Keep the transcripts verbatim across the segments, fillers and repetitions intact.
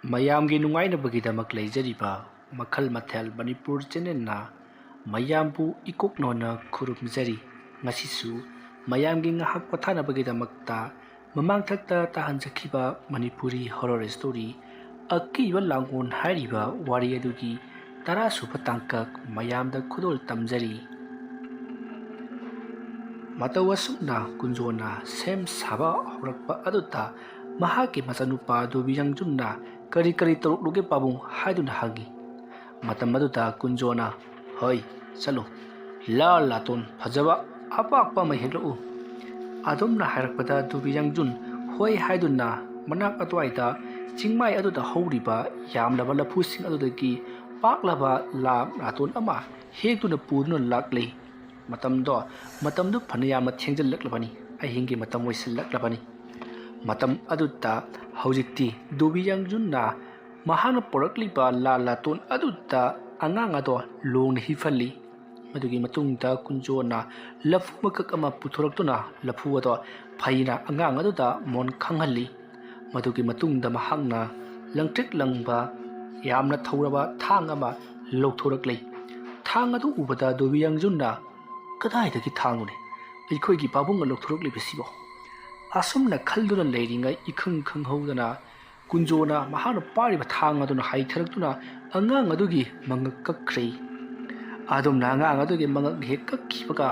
ꯃꯌꯥꯝꯒꯤ ꯅꯨꯡꯉꯥꯏꯅꯕꯒꯤꯗꯃꯛ ꯂꯩꯖꯔꯤꯕ ꯃꯈꯜ ꯃꯊꯦꯜ ꯃꯅꯤꯄꯨꯔ ꯆꯦꯅꯦꯜꯅ ꯃꯌꯥꯝꯕꯨ ꯏꯀꯣꯛꯅꯣꯅ ꯈꯨꯔꯨꯝꯖꯔꯤ꯫ ꯉꯁꯤꯁꯨ ꯃꯌꯥꯝꯒꯤ ꯉꯥꯏꯍꯥꯛ ꯄꯣꯊꯥꯅꯕꯒꯤꯗꯃꯛꯇ ꯃꯃꯥꯡꯊꯛꯇ ꯇꯥꯍꯟꯖꯈꯤꯕ ꯃꯅꯤꯄꯨꯔꯤ ꯍꯣꯔꯔ ꯁ꯭ꯇꯣꯔꯤ ꯑꯀꯤꯕ ꯂꯥꯡꯒꯣꯜ ꯍꯥꯏꯔꯤꯕ ꯋꯥꯔꯤ ꯑꯗꯨꯒꯤ ꯇꯔꯥꯁꯨꯕ ꯇꯥꯡꯀꯛ ꯃꯌꯥꯝꯗ ꯈꯨꯗꯣꯜ ꯇꯝꯖꯔꯤ꯫ ꯃꯇꯧ ꯑꯁꯨꯝꯅ ꯀꯨꯟꯖꯣꯅ ꯁꯦꯝ ꯁꯥꯕ ꯍꯧꯔꯛꯄ ꯑꯗꯨꯗ ꯃꯍꯥꯛꯀꯤ ꯃꯆꯥꯅꯨꯄꯥ ꯗꯣꯕꯤ ꯌꯥꯡꯖꯨꯟꯅ "ꯀꯔꯤ ꯀꯔꯤ ꯇꯧꯔꯛꯂꯨꯒꯦ ꯄꯥꯕꯨꯡ?" ꯍꯥꯏꯗꯨꯅ ꯍꯪꯉꯤ꯫ ꯃꯇꯝ ꯑꯗꯨꯗ ꯀꯨꯟꯖꯣꯅ, "ꯍꯣꯏ, ꯆꯠꯂꯨ, ꯂꯥ ꯂꯥꯇꯣꯟ ꯐꯖꯕ ꯑꯄꯥꯛꯄ ꯑꯃ ꯍꯦꯛꯂꯛꯎ"꯫ ꯑꯗꯨꯝꯅ ꯍꯥꯏꯔꯛꯄꯗ ꯗꯣꯕꯤ ꯌꯥꯡꯖꯨꯟ ꯍꯣꯏ ꯍꯥꯏꯗꯨꯅ ꯃꯅꯥꯛ ꯑꯗꯨꯋꯥꯏꯗ ꯆꯤꯡꯃꯥꯏ ꯑꯗꯨꯗ ꯍꯧꯔꯤꯕ ꯌꯥꯝꯂꯕ ꯂꯐꯨꯁꯤꯡ ꯑꯗꯨꯗꯒꯤ ꯄꯥꯛꯂꯕ ꯂꯥ ꯂꯥꯇꯣꯟ ꯑꯃ ꯍꯦꯛꯇꯨꯅ ꯄꯨꯗꯨꯅ ꯂꯥꯛꯂꯤ꯫ ꯃꯇꯝꯗꯣ, ꯃꯇꯝꯗꯨ ꯐꯅ ꯌꯥꯝꯅ ꯊꯦꯡꯖꯤꯜꯂꯛꯂꯕꯅꯤ, ꯑꯍꯤꯡꯒꯤ ꯃꯇꯝ ꯑꯣꯏꯁꯤꯜꯂꯛꯂꯕꯅꯤ꯫ ꯃꯇꯝ ꯑꯗꯨꯗ ꯍꯧꯖꯤꯛꯇꯤ ꯗꯣꯕꯤ ꯌꯥꯡꯖꯨꯟꯅ ꯃꯍꯥꯛꯅ ꯄꯨꯔꯛꯂꯤꯕ ꯂꯥ ꯂꯥꯇꯣꯟ ꯑꯗꯨꯗ ꯑꯉꯥꯡ ꯑꯗꯣ ꯂꯣꯡꯅ ꯍꯤꯞꯍꯜꯂꯤ꯫ ꯃꯗꯨꯒꯤ ꯃꯇꯨꯡꯗ ꯀꯨꯟꯖꯣꯅ ꯂꯐꯨ ꯃꯀꯛ ꯑꯃ ꯄꯨꯊꯣꯔꯛꯇꯨꯅ ꯂꯐꯨ ꯑꯗꯣ ꯐꯩꯅ ꯑꯉꯥꯡ ꯑꯗꯨꯗ ꯃꯣꯟ ꯈꯪꯍꯜꯂꯤ꯫ ꯃꯗꯨꯒꯤ ꯃꯇꯨꯡꯗ ꯃꯍꯥꯛꯅ ꯂꯪꯇ꯭ꯔꯤꯛ ꯂꯪꯕ ꯌꯥꯝꯅ ꯊꯧꯔꯕ ꯊꯥꯡ ꯑꯃ ꯂꯧꯊꯣꯔꯛꯂꯤ꯫ ꯊꯥꯡ ꯑꯗꯨ ꯎꯕꯗ ꯗꯣꯕꯤ ꯌꯥꯡꯖꯨꯟꯅ, "ꯀꯗꯥꯏꯗꯒꯤ ꯊꯥꯡꯅꯣꯅꯦ ꯑꯩꯈꯣꯏꯒꯤ ꯄꯥꯕꯨꯡꯅ ꯂꯧꯊꯣꯔꯛꯂꯤꯕꯁꯤꯕꯣ?" ꯑꯁꯨꯝꯅ ꯈꯜꯗꯨꯅ ꯂꯩꯔꯤꯉꯩ ꯏꯈꯪ ꯈꯪꯍꯧꯗꯅ ꯀꯨꯟꯖꯣꯅ ꯃꯍꯥꯛꯅ ꯄꯥꯏꯔꯤꯕ ꯊꯥꯡ ꯑꯗꯨꯅ ꯍꯥꯏꯊꯔꯛꯇꯨꯅ ꯑꯉꯥꯡ ꯑꯗꯨꯒꯤ ꯃꯉꯛ ꯀꯛꯈ꯭ꯔꯦ꯫ ꯑꯗꯨꯝꯅ ꯑꯉꯥꯡ ꯑꯗꯨꯒꯤ ꯃꯉꯛ ꯍꯦꯛ ꯀꯛꯈꯤꯕꯒ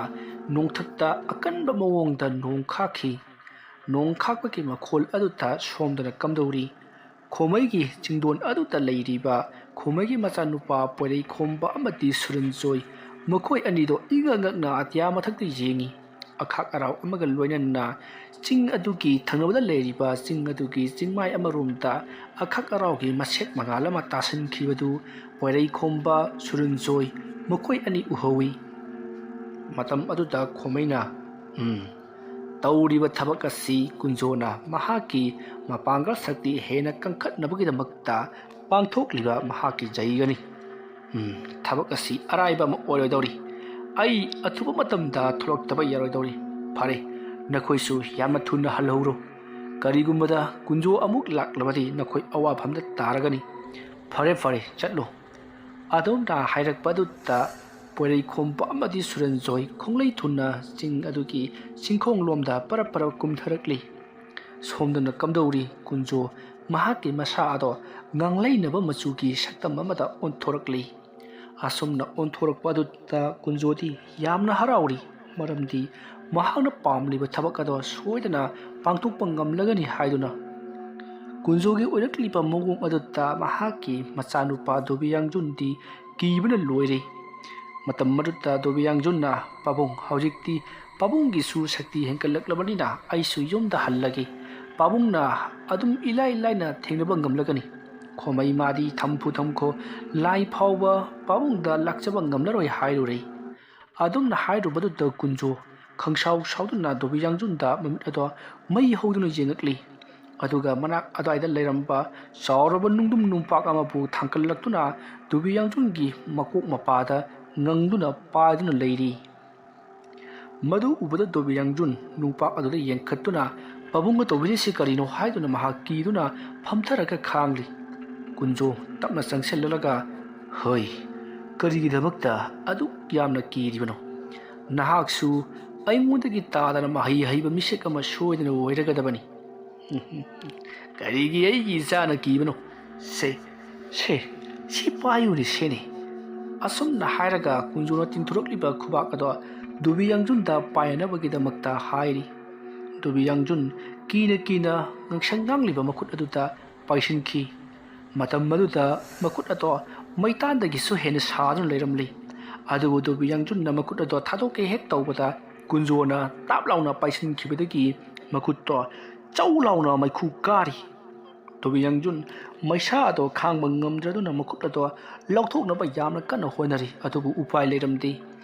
ꯅꯣꯡꯊꯛꯇ ꯑꯀꯟꯕ ꯃꯑꯣꯡꯗ ꯅꯣꯡ ꯈꯥꯛꯈꯤ꯫ ꯅꯣꯡ ꯈꯥꯛꯄꯒꯤ ꯃꯈꯣꯜ ꯑꯗꯨꯗ ꯁꯣꯝꯗꯅ ꯀꯝꯗꯧꯔꯤ? ꯈꯣꯃꯩꯒꯤ ꯆꯤꯡꯗꯣꯟ ꯑꯗꯨꯗ ꯂꯩꯔꯤꯕ ꯈꯣꯃꯩꯒꯤ ꯃꯆꯥꯅꯨꯄꯥ ꯄꯣꯏꯔꯩꯈꯣꯝꯕ ꯑꯃꯗꯤ ꯁꯨꯔꯟꯖꯣꯏ, ꯃꯈꯣꯏ ꯑꯅꯤꯗꯣ ꯏꯉꯛ ꯉꯛꯅ ꯑꯇꯤꯌꯥ ꯃꯊꯛꯇ ꯌꯦꯡꯉꯤ꯫ ꯑꯈꯥꯛ ꯑꯔꯥꯎ ꯑꯃꯒ ꯂꯣꯏꯅꯅ ꯆꯤꯡ ꯑꯗꯨꯒꯤ ꯊꯪꯅꯕꯗ ꯂꯩꯔꯤꯕ ꯆꯤꯡ ꯑꯗꯨꯒꯤ ꯆꯤꯡꯃꯥꯏ ꯑꯃꯔꯣꯝꯗ ꯑꯈꯥꯛ ꯑꯔꯥꯎꯒꯤ ꯃꯁꯦꯛ ꯃꯉꯥꯜ ꯑꯃ ꯇꯥꯁꯤꯟꯈꯤꯕꯗꯨ ꯄꯣꯏꯔꯩꯈꯣꯝꯕ, ꯁꯨꯔꯟꯖꯣꯏ ꯃꯈꯣꯏ ꯑꯅꯤ ꯎꯍꯧꯏ꯫ ꯃꯇꯝ ꯑꯗꯨꯗ ꯈꯣꯃꯩꯅ, "ꯎꯝ, ꯇꯧꯔꯤꯕ ꯊꯕꯛ ꯑꯁꯤ ꯀꯨꯟꯖꯣꯅ ꯃꯍꯥꯛꯀꯤ ꯃꯄꯥꯡꯒꯜ ꯁꯛꯇꯤ ꯍꯦꯟꯅ ꯀꯟꯈꯠꯅꯕꯒꯤꯗꯃꯛꯇ ꯄꯥꯡꯊꯣꯛꯂꯤꯕ ꯃꯍꯥꯛꯀꯤ ꯖꯩꯒꯅꯤ꯫ ꯎꯝ, ꯊꯕꯛ ꯑꯁꯤ ꯑꯔꯥꯏꯕ ꯑꯃ ꯑꯣꯏꯔꯣꯏꯗꯧꯔꯤ꯫ ꯑꯩ ꯑꯊꯨꯕ ꯃꯇꯝꯗ ꯊꯣꯛꯂꯛꯇꯕ ꯌꯥꯔꯣꯏꯗꯧꯔꯤ꯫ ꯐꯔꯦ, ꯅꯈꯣꯏꯁꯨ ꯌꯥꯝꯅ ꯊꯨꯅ ꯍꯜꯍꯧꯔꯣ꯫ "ꯀꯔꯤꯒꯨꯝꯕꯗ ꯀꯨꯟꯖꯣ ꯑꯃꯨꯛ ꯂꯥꯛꯂꯕꯗꯤ ꯅꯈꯣꯏ ꯑꯋꯥꯐꯝꯗ ꯇꯥꯔꯒꯅꯤ꯫ ꯐꯔꯦ, ꯐꯔꯦ, ꯆꯠꯂꯣ"꯫ ꯑꯗꯣꯝꯅ ꯍꯥꯏꯔꯛꯄ ꯑꯗꯨꯗ ꯄꯣꯏꯔꯩꯈꯣꯝꯕ ꯑꯃꯗꯤ ꯁꯨꯔꯟꯖꯣꯏ ꯈꯣꯡꯂꯩ ꯊꯨꯅ ꯆꯤꯡ ꯑꯗꯨꯒꯤ ꯆꯤꯡꯈꯣꯡꯂꯣꯝꯗ ꯄꯔꯞ ꯄꯔꯞ ꯀꯨꯝꯊꯔꯛꯂꯤ꯫ ꯁꯣꯝꯗꯅ ꯀꯝꯗꯧꯔꯤ ꯀꯨꯟꯖꯣ? ꯃꯍꯥꯛꯀꯤ ꯃꯁꯥ ꯑꯗꯣ ꯉꯥꯡꯂꯩꯅꯕ ꯃꯆꯨꯒꯤ ꯁꯛꯇꯝ ꯑꯃꯗ ꯑꯣꯟꯊꯣꯔꯛꯂꯤ꯫ ꯑꯁꯨꯝꯅ ꯑꯣꯟꯊꯣꯔꯛꯄ ꯑꯗꯨꯗ ꯀꯨꯟꯖꯣꯗꯤ ꯌꯥꯝꯅ ꯍꯔꯥꯎꯔꯤ, ꯃꯔꯝꯗꯤ ꯃꯍꯥꯛꯅ ꯄꯥꯝꯂꯤꯕ ꯊꯕꯛ ꯑꯗꯣ ꯁꯣꯏꯗꯅ ꯄꯥꯡꯊꯣꯛꯄ ꯉꯝꯂꯒꯅꯤ ꯍꯥꯏꯗꯨꯅ꯫ ꯀꯨꯟꯖꯣꯒꯤ ꯑꯣꯏꯔꯛꯂꯤꯕ ꯃꯑꯣꯡ ꯑꯗꯨꯗ ꯃꯍꯥꯛꯀꯤ ꯃꯆꯥꯅꯨꯄꯥ ꯗꯣꯕꯤꯌꯥꯡꯖꯨꯟꯗꯤ ꯀꯤꯕꯅ ꯂꯣꯏꯔꯦ꯫ ꯃꯇꯝ ꯑꯗꯨꯗ ꯗꯣꯕꯤꯌꯥꯡꯖꯨꯟꯅ "ꯄꯥꯕꯨꯡ, ꯍꯧꯖꯤꯛꯇꯤ ꯄꯥꯕꯨꯡꯒꯤꯁꯨ ꯁꯛꯇꯤ ꯍꯦꯟꯒꯠꯂꯛꯂꯕꯅꯤꯅ ꯑꯩꯁꯨ ꯌꯨꯝꯗ ꯍꯜꯂꯒꯦ꯫ ꯄꯥꯕꯨꯡꯅ ꯑꯗꯨꯝ ꯏꯂꯥꯏ ꯂꯥꯏꯅ ꯊꯦꯡꯅꯕ ꯉꯝꯂꯒꯅꯤ꯫ ꯈꯣꯃꯩ ꯃꯥꯗꯤ ꯊꯝꯐꯨ ꯊꯝꯈꯣ, ꯂꯥꯏ ꯐꯥꯎꯕ ꯄꯥꯕꯨꯡꯗ ꯂꯥꯛꯆꯕ ꯉꯝꯂꯔꯣꯏ" ꯍꯥꯏꯔꯨꯔꯦ꯫ ꯑꯗꯨꯝꯅ ꯍꯥꯏꯔꯨꯕꯗꯨꯗ ꯀꯨꯟꯖꯣ ꯈꯪꯁꯥꯎ ꯁꯥꯎꯗꯨꯅ ꯗꯣꯕꯤꯌꯥꯡꯖꯨꯟꯗ ꯃꯃꯤꯠ ꯑꯗꯣ ꯃꯩ ꯍꯧꯗꯨꯅ ꯌꯦꯡꯉꯛꯂꯤ꯫ ꯑꯗꯨꯒ ꯃꯅꯥꯛ ꯑꯗꯨꯋꯥꯏꯗ ꯂꯩꯔꯝꯕ ꯆꯥꯎꯔꯕ ꯅꯨꯡꯗꯨꯝ ꯅꯨꯡꯄꯥꯛ ꯑꯃꯕꯨ ꯊꯥꯡꯀꯠꯂꯛꯇꯨꯅ ꯗꯣꯕꯤꯌꯥꯡꯖꯨꯟꯒꯤ ꯃꯀꯣꯛ ꯃꯄꯥꯗ ꯉꯪꯗꯨꯅ ꯄꯥꯏꯗꯨꯅ ꯂꯩꯔꯤ꯫ ꯃꯗꯨ ꯎꯕꯗ ꯗꯣꯕꯤꯌꯥꯡꯖꯨꯟ ꯅꯨꯡꯄꯥꯛ ꯑꯗꯨꯗ ꯌꯦꯡꯈꯠꯇꯨꯅ "ꯄꯥꯕꯨꯡꯅ ꯇꯧꯕꯤꯔꯤꯁꯤ ꯀꯔꯤꯅꯣ?" ꯍꯥꯏꯗꯨꯅ ꯃꯍꯥꯛ ꯀꯤꯗꯨꯅ ꯐꯝꯊꯔꯒ ꯈꯥꯡꯂꯤ꯫ ꯀꯨꯟꯖꯣ ꯇꯞꯅ ꯆꯪꯁꯤꯜꯂꯒ, "ꯍꯣꯏ, ꯀꯔꯤꯒꯤꯗꯃꯛꯇ ꯑꯗꯨꯛ ꯌꯥꯝꯅ ꯀꯤꯔꯤꯕꯅꯣ? ꯅꯍꯥꯛꯁꯨ ꯑꯩꯉꯣꯟꯗꯒꯤ ꯇꯥꯗꯅ ꯃꯍꯩ ꯍꯩꯕ ꯃꯤꯁꯛ ꯑꯃ ꯁꯣꯏꯗꯅ ꯑꯣꯏꯔꯒꯗꯕꯅꯤ꯫ ꯀꯔꯤꯒꯤ ꯑꯩꯒꯤ ꯏꯆꯥꯅ ꯀꯤꯕꯅꯣ? ꯁꯦ, ꯁꯦ, ꯁꯤ ꯄꯥꯏꯌꯨꯅꯦ, ꯁꯦꯅꯦ"꯫ ꯑꯁꯨꯝꯅ ꯍꯥꯏꯔꯒ ꯀꯨꯟꯖꯣꯅ ꯇꯤꯡꯊꯣꯔꯛꯂꯤꯕ ꯈꯨꯕꯥꯛ ꯑꯗꯣ ꯗꯣꯕꯤꯌꯥꯡꯖꯨꯟꯗ ꯄꯥꯏꯅꯅꯕꯒꯤꯗꯃꯛꯇ ꯍꯥꯏꯔꯤ꯫ ꯗꯣꯕꯤꯌꯥꯡꯖꯨꯟ ꯀꯤꯅ ꯀꯤꯅ ꯉꯥꯡꯁꯪ ꯉꯥꯡꯂꯤꯕ ꯃꯈꯨꯠ ꯑꯗꯨꯗ ꯄꯥꯏꯁꯤꯟꯈꯤ꯫ ꯃꯇꯝ ꯑꯗꯨꯗ ꯃꯈꯨꯠ ꯑꯗꯣ ꯃꯩꯇꯥꯟꯗꯒꯤꯁꯨ ꯍꯦꯟꯅ ꯁꯥꯗꯨꯅ ꯂꯩꯔꯝꯂꯤ꯫ ꯑꯗꯨꯕꯨ ꯗꯣꯕꯤꯌꯥꯡꯖꯨꯟꯅ ꯃꯈꯨꯠ ꯑꯗꯣ ꯊꯥꯗꯣꯛꯀꯦ ꯍꯦꯛ ꯇꯧꯕꯗ ꯀꯨꯟꯖꯣꯅ ꯇꯥꯞ ꯂꯥꯎꯅ ꯄꯥꯏꯁꯤꯟꯈꯤꯕꯗꯒꯤ ꯃꯈꯨꯠꯇꯣ ꯆꯧ ꯂꯥꯎꯅ ꯃꯩꯈꯨ ꯀꯥꯔꯤ꯫ ꯗꯣꯕꯤꯌꯥꯡꯖꯨꯟ ꯃꯩꯁꯥ ꯑꯗꯣ ꯈꯥꯡꯕ ꯉꯝꯗ꯭ꯔꯗꯨꯅ ꯃꯈꯨꯠ ꯑꯗꯣ ꯂꯧꯊꯣꯛꯅꯕ ꯌꯥꯝꯅ ꯀꯟꯅ ꯍꯣꯠꯅꯔꯤ, ꯑꯗꯨꯕꯨ ꯎꯄꯥꯏ ꯂꯩꯔꯝꯗꯦ꯫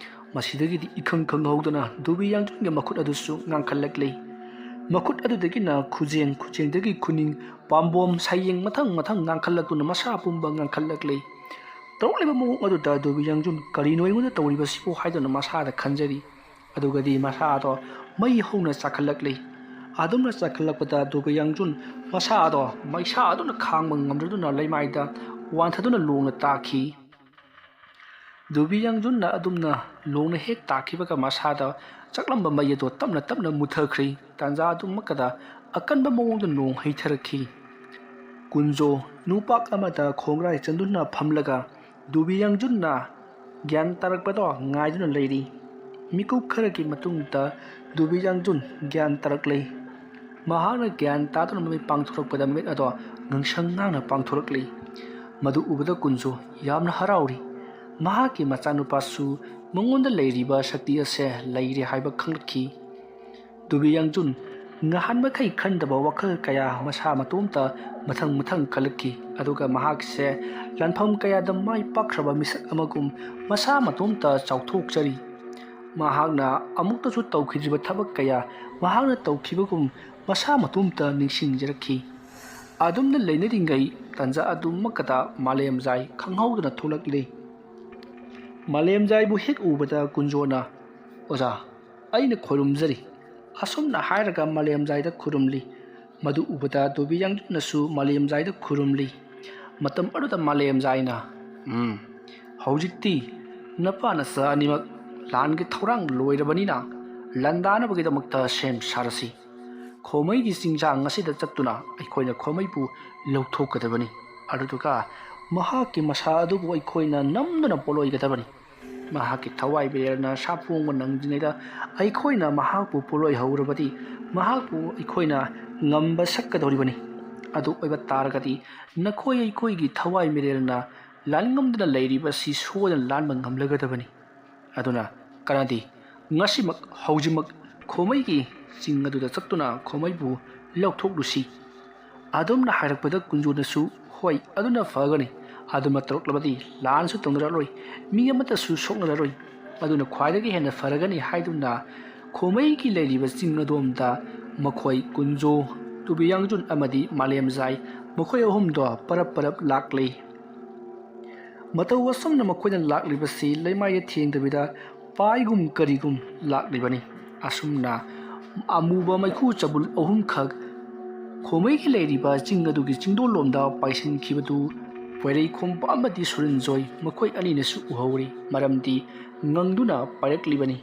ꯃꯁꯤꯗꯒꯤꯗꯤ ꯏꯈꯪ ꯈꯪꯍꯧꯗꯅ ꯗꯣꯕꯤꯌꯥꯡꯖꯨꯟꯒꯤ ꯃꯈꯨꯠ ꯑꯗꯨꯁꯨ ꯉꯥꯡꯈꯠꯂꯛꯂꯦ꯫ ꯃꯈꯨꯠ ꯑꯗꯨꯗꯒꯤꯅ ꯈꯨꯖꯦꯡ, ꯈꯨꯖꯦꯡꯗꯒꯤ ꯈꯨꯅꯤꯡ, ꯄꯥꯝꯕꯣꯝ, ꯁꯌꯦꯡ ꯃꯊꯪ ꯃꯊꯪ ꯉꯥꯡꯈꯠꯂꯛꯇꯨꯅ ꯃꯁꯥ ꯄꯨꯝꯕ ꯉꯥꯡꯈꯠꯂꯛꯂꯦ꯫ ꯇꯧꯔꯛꯂꯤꯕ ꯃꯑꯣꯡ ꯑꯗꯨꯗ ꯗꯣꯕꯤꯌꯥꯡꯖꯨꯟ "ꯀꯔꯤꯅꯣ ꯑꯩꯉꯣꯟꯗ ꯇꯧꯔꯤꯕꯁꯤꯕꯨ?" ꯍꯥꯏꯗꯨꯅ ꯃꯁꯥꯗ ꯈꯟꯖꯔꯤ꯫ ꯑꯗꯨꯒꯗꯤ ꯃꯁꯥꯗꯣ ꯃꯩ ꯍꯧꯅ ꯆꯥꯛꯈꯠꯂꯛꯂꯤ꯫ ꯑꯗꯨꯝꯅ ꯆꯥꯈꯠꯂꯛꯄꯗ ꯗꯨꯕꯤ ꯌꯥꯡꯖꯨꯟ ꯃꯁꯥ ꯑꯗꯣ ꯃꯩꯁꯥ ꯑꯗꯨꯅ ꯈꯥꯡꯕ ꯉꯝꯗꯗꯨꯅ ꯂꯩꯃꯥꯏꯗ ꯋꯥꯟꯊꯗꯨꯅ ꯂꯣꯡꯅ ꯇꯥꯈꯤ꯫ ꯗꯨꯕꯤ ꯌꯥꯡꯖꯨꯟꯅ ꯑꯗꯨꯝꯅ ꯂꯣꯡꯅ ꯍꯦꯛ ꯇꯥꯈꯤꯕꯒ ꯃꯁꯥꯗ ꯆꯥꯛꯂꯝꯕ ꯃꯩ ꯑꯗꯣ ꯇꯞꯅ ꯇꯞꯅ ꯃꯨꯊꯈ꯭ꯔꯤ꯫ ꯇꯥꯟꯖꯥ ꯑꯗꯨꯃꯛꯀꯗ ꯑꯀꯟꯕ ꯃꯑꯣꯡꯗ ꯅꯣꯡ ꯍꯩꯊꯔꯛꯈꯤ꯫ ꯀꯨꯟꯖꯣ ꯅꯨꯄꯥꯛ ꯑꯃꯗ ꯈꯣꯡꯒ꯭ꯔꯥꯏ ꯆꯟꯗꯨꯅ ꯐꯝꯂꯒ ꯗꯨꯕꯤ ꯌꯥꯡꯖꯨꯟꯅ ꯒ꯭ꯌꯥꯟ ꯇꯥꯔꯛꯄꯗꯣ ꯉꯥꯏꯗꯨꯅ ꯂꯩꯔꯤ꯫ ꯃꯤꯀꯨꯞ ꯈꯔꯒꯤ ꯃꯇꯨꯡꯗ ꯗꯨꯕꯤ ꯌꯥꯡꯖꯨꯟ ꯒ꯭ꯌꯥꯟ ꯇꯥꯔꯛꯂꯦ꯫ ꯃꯍꯥꯛꯅ ꯒ꯭ꯌꯥꯟ ꯇꯥꯗꯨꯅ ꯃꯃꯤꯠ ꯄꯥꯡꯊꯣꯔꯛꯄꯗ ꯃꯃꯤꯠ ꯑꯗꯣ ꯉꯥꯡꯁꯪ ꯉꯥꯡꯅ ꯄꯥꯡꯊꯣꯔꯛꯂꯤ꯫ ꯃꯗꯨ ꯎꯕꯗ ꯀꯨꯟꯖꯣ ꯌꯥꯝꯅ ꯍꯔꯥꯎꯔꯤ꯫ ꯃꯍꯥꯛꯀꯤ ꯃꯆꯥꯅꯨꯄꯥꯁꯨ ꯃꯉꯣꯟꯗ ꯂꯩꯔꯤꯕ ꯁꯛꯇꯤ ꯑꯁꯦ ꯂꯩꯔꯦ ꯍꯥꯏꯕ ꯈꯪꯂꯛꯈꯤ꯫ ꯗꯨꯕꯤ ꯌꯥꯡꯖꯨꯟ ꯉꯍꯥꯟ ꯃꯈꯩ ꯈꯟꯗꯕ ꯋꯥꯈꯜ ꯀꯌꯥ ꯃꯁꯥ ꯃꯇꯣꯝꯇ ꯃꯊꯪ ꯃꯊꯪ ꯈꯜꯂꯛꯈꯤ꯫ ꯑꯗꯨꯒ ꯃꯍꯥꯛꯁꯦ ꯂꯥꯟꯐꯝ ꯀꯌꯥꯗ ꯃꯥꯏ ꯄꯥꯛꯈ꯭ꯔꯕ ꯃꯤꯁꯛ ꯑꯃꯒꯨꯝ ꯃꯁꯥ ꯃꯇꯣꯝꯇ ꯆꯥꯎꯊꯣꯛꯆꯔꯤ꯫ ꯃꯍꯥꯛꯅ ꯑꯃꯨꯛꯇꯁꯨ ꯇꯧꯈꯤꯗ꯭ꯔꯤꯕ ꯊꯕꯛ ꯀꯌꯥ ꯃꯍꯥꯛꯅ ꯇꯧꯈꯤꯕꯒꯨꯝ ꯃꯁꯥ ꯃꯇꯣꯝꯇ ꯅꯤꯡꯁꯤꯡꯖꯔꯛꯈꯤ꯫ ꯑꯗꯨꯝꯅ ꯂꯩꯅꯔꯤꯉꯩ ꯇꯥꯟꯖꯥ ꯑꯗꯨꯃꯛꯀꯗ ꯃꯥꯂꯦꯝꯖꯥꯏ ꯈꯪꯍꯧꯗꯅ ꯊꯣꯛꯂꯛꯂꯤ꯫ ꯃꯥꯂꯦꯝꯖꯥꯏꯕꯨ ꯍꯦꯛ ꯎꯕꯗ ꯀꯨꯟꯖꯣꯅ, "ꯑꯣꯖꯥ, ꯑꯩꯅ ꯈꯣꯏꯔꯨꯝꯖꯔꯤ," ꯑꯁꯨꯝꯅ ꯍꯥꯏꯔꯒ ꯃꯥꯂꯦꯝꯖꯥꯏꯗ ꯈꯨꯔꯨꯝꯂꯤ꯫ ꯃꯗꯨ ꯎꯕꯗ ꯗꯨꯕꯤ ꯌꯥꯡꯖꯨꯟꯅꯁꯨ ꯃꯥꯂꯦꯝꯖꯥꯏꯗ ꯈꯨꯔꯨꯝꯂꯤ꯫ ꯃꯇꯝ ꯑꯗꯨꯗ ꯃꯥꯂꯦꯝꯖꯥꯏꯅ, "ꯎꯝ, ꯍꯧꯖꯤꯛꯇꯤ ꯅꯄꯥ ꯅꯆꯥ ꯑꯅꯤꯃꯛ ꯂꯥꯟꯒꯤ ꯊꯧꯔꯥꯡ ꯂꯣꯏꯔꯕꯅꯤꯅ ꯂꯥꯟꯗꯥꯅꯕꯒꯤꯗꯃꯛꯇ ꯁꯦꯝ ꯁꯥꯔꯁꯤ꯫ ꯈꯣꯃꯩꯒꯤ ꯆꯤꯡꯁꯥꯡ ꯑꯁꯤꯗ ꯆꯠꯇꯨꯅ ꯑꯩꯈꯣꯏꯅ ꯈꯣꯃꯩꯕꯨ ꯂꯧꯊꯣꯛꯀꯗꯕꯅꯤ꯫ ꯑꯗꯨꯗꯨꯒ ꯃꯍꯥꯛꯀꯤ ꯃꯁꯥ ꯑꯗꯨꯕꯨ ꯑꯩꯈꯣꯏꯅ ꯅꯝꯗꯨꯅ ꯄꯣꯠꯂꯣꯏꯒꯗꯕꯅꯤ꯫ ꯃꯍꯥꯛꯀꯤ ꯊꯋꯥꯏ ꯃꯤꯔꯦꯜꯅ ꯁꯥꯐꯣꯡꯕ ꯅꯪꯗ꯭ꯔꯤꯉꯩꯗ ꯑꯩꯈꯣꯏꯅ ꯃꯍꯥꯛꯄꯨ ꯄꯣꯠꯂꯣꯏꯍꯧꯔꯕꯗꯤ ꯃꯍꯥꯛꯄꯨ ꯑꯩꯈꯣꯏꯅ ꯉꯝꯕ ꯁꯛꯀꯗꯧꯔꯤꯕꯅꯤ꯫ ꯑꯗꯨ ꯑꯣꯏꯕ ꯇꯥꯔꯒꯗꯤ ꯅꯈꯣꯏ ꯑꯩꯈꯣꯏꯒꯤ ꯊꯋꯥꯏ ꯃꯤꯔꯦꯜꯅ ꯂꯥꯟꯉꯝꯗꯅ ꯂꯩꯔꯤꯕ ꯑꯁꯤ ꯁꯣꯏꯗꯅ ꯂꯥꯟꯕ ꯉꯝꯂꯒꯗꯕꯅꯤ꯫ ꯑꯗꯨꯅ ꯀꯅꯥꯗꯤ ꯉꯁꯤꯃꯛ ꯍꯧꯖꯤꯛꯃꯛ ꯈꯣꯃꯩꯒꯤ ꯆꯤꯡ ꯑꯗꯨꯗ ꯆꯠꯇꯨꯅ ꯈꯣꯃꯩꯕꯨ ꯂꯧꯊꯣꯛꯂꯨꯁꯤ꯫" ꯑꯗꯨꯝꯅ ꯍꯥꯏꯔꯛꯄꯗ ꯀꯨꯟꯖꯣꯅꯁꯨ, "ꯍꯣꯏ, ꯑꯗꯨꯅ ꯐꯒꯅꯤ꯫ ꯑꯗꯨꯃ ꯇꯧꯔꯛꯂꯕꯗꯤ ꯂꯥꯟꯁꯨ ꯇꯧꯅꯔꯛꯂꯣꯏ, ꯃꯤ ꯑꯃꯠꯇꯁꯨ ꯁꯣꯛꯅꯔꯔꯣꯏ꯫ ꯑꯗꯨꯅ ꯈ꯭ꯋꯥꯏꯗꯒꯤ ꯍꯦꯟꯅ ꯐꯔꯒꯅꯤ" ꯍꯥꯏꯗꯨꯅ ꯈꯣꯃꯩꯒꯤ ꯂꯩꯔꯤꯕ ꯆꯤꯡ ꯑꯗꯣꯝꯗ ꯃꯈꯣꯏ ꯀꯨꯟꯖꯣ, ꯗꯨꯕꯤ ꯌꯥꯡꯖꯨꯟ ꯑꯃꯗꯤ ꯃꯥꯂꯦꯝꯖꯥꯏ ꯃꯈꯣꯏ ꯑꯍꯨꯝꯗꯣ ꯄꯔꯞ ꯄꯔꯞ ꯂꯥꯛꯂꯤ꯫ ꯃꯇꯧ ꯑꯁꯨꯝꯅ ꯃꯈꯣꯏꯅ ꯂꯥꯛꯂꯤꯕꯁꯤ ꯂꯩꯃꯥꯏꯗ ꯊꯦꯡꯗꯕꯤꯗ ꯄꯥꯏꯒꯨꯝ ꯀꯔꯤꯒꯨꯝ ꯂꯥꯛꯂꯤꯕꯅꯤ꯫ ꯑꯁꯨꯝꯅ ꯑꯃꯨꯕ ꯃꯩꯈꯨ ꯆꯕꯨꯜ ꯑꯍꯨꯝꯈꯛ ꯈꯣꯃꯩꯒꯤ ꯂꯩꯔꯤꯕ ꯆꯤꯡ ꯑꯗꯨꯒꯤ ꯆꯤꯡꯗꯣꯜꯂꯣꯝꯗ ꯄꯥꯏꯁꯤꯟꯈꯤꯕꯗꯨ ꯄꯣꯏꯔꯩꯈꯣꯝꯕ ꯑꯃꯗꯤ ꯁꯨꯔꯟꯖꯣꯏ ꯃꯈꯣꯏ ꯑꯅꯤꯅꯁꯨ ꯎꯍꯧꯔꯤ꯫ ꯃꯔꯝꯗꯤ ꯉꯪꯗꯨꯅ ꯄꯥꯏꯔꯛꯂꯤꯕꯅꯤ꯫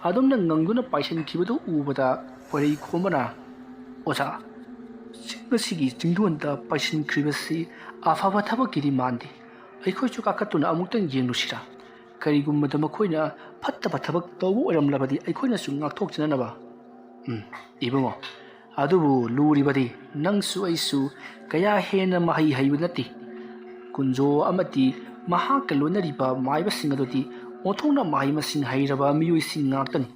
ꯑꯗꯨꯝꯅ ꯉꯪꯗꯨꯅ ꯄꯥꯏꯁꯤꯟꯈꯤꯕꯗꯨ ꯎꯕꯗ ꯄꯣꯏꯔꯩꯈꯣꯝꯕꯅ, "ꯑꯣꯖꯥ, ꯆꯤꯡ ꯑꯁꯤꯒꯤ ꯆꯤꯡꯗꯣꯟꯗ ꯄꯥꯏꯁꯤꯟꯈ꯭ꯔꯤꯕꯁꯤ ꯑꯐꯕ ꯊꯕꯛꯀꯤꯗꯤ ꯃꯥꯟꯗꯦ꯫ ꯑꯩꯈꯣꯏꯁꯨ ꯀꯥꯈꯠꯇꯨꯅ ꯑꯃꯨꯛꯇꯪ ꯌꯦꯡꯂꯨꯁꯤꯔꯥ? ꯀꯔꯤꯒꯨꯝꯕꯗ ꯃꯈꯣꯏꯅ ꯐꯠꯇꯕ ꯊꯕꯛ ꯇꯧꯕ ꯑꯣꯏꯔꯝꯂꯕꯗꯤ ꯑꯩꯈꯣꯏꯅꯁꯨ ꯉꯥꯛꯊꯣꯛꯆꯅꯅꯕ꯫" "ꯎꯝ, ꯏꯕꯨꯡꯉꯣ, ꯑꯗꯨꯕꯨ ꯂꯨꯔꯤꯕꯗꯤ ꯅꯪꯁꯨ ꯑꯩꯁꯨ ꯀꯌꯥ ꯍꯦꯟꯅ ꯃꯍꯩ ꯍꯩꯕ ꯅꯠꯇꯦ꯫ ꯀꯨꯟꯖꯣ ꯑꯃꯗꯤ ꯃꯍꯥꯛꯀ ꯂꯣꯏꯅꯔꯤꯕ ꯃꯥꯏꯕꯁꯤꯡ ꯑꯗꯨꯗꯤ ꯑꯣꯟꯊꯣꯛꯅ ꯃꯍꯩ ꯃꯁꯤꯡ ꯍꯩꯔꯕ ꯃꯤꯑꯣꯏꯁꯤꯡ ꯉꯥꯛꯇꯅꯤ꯫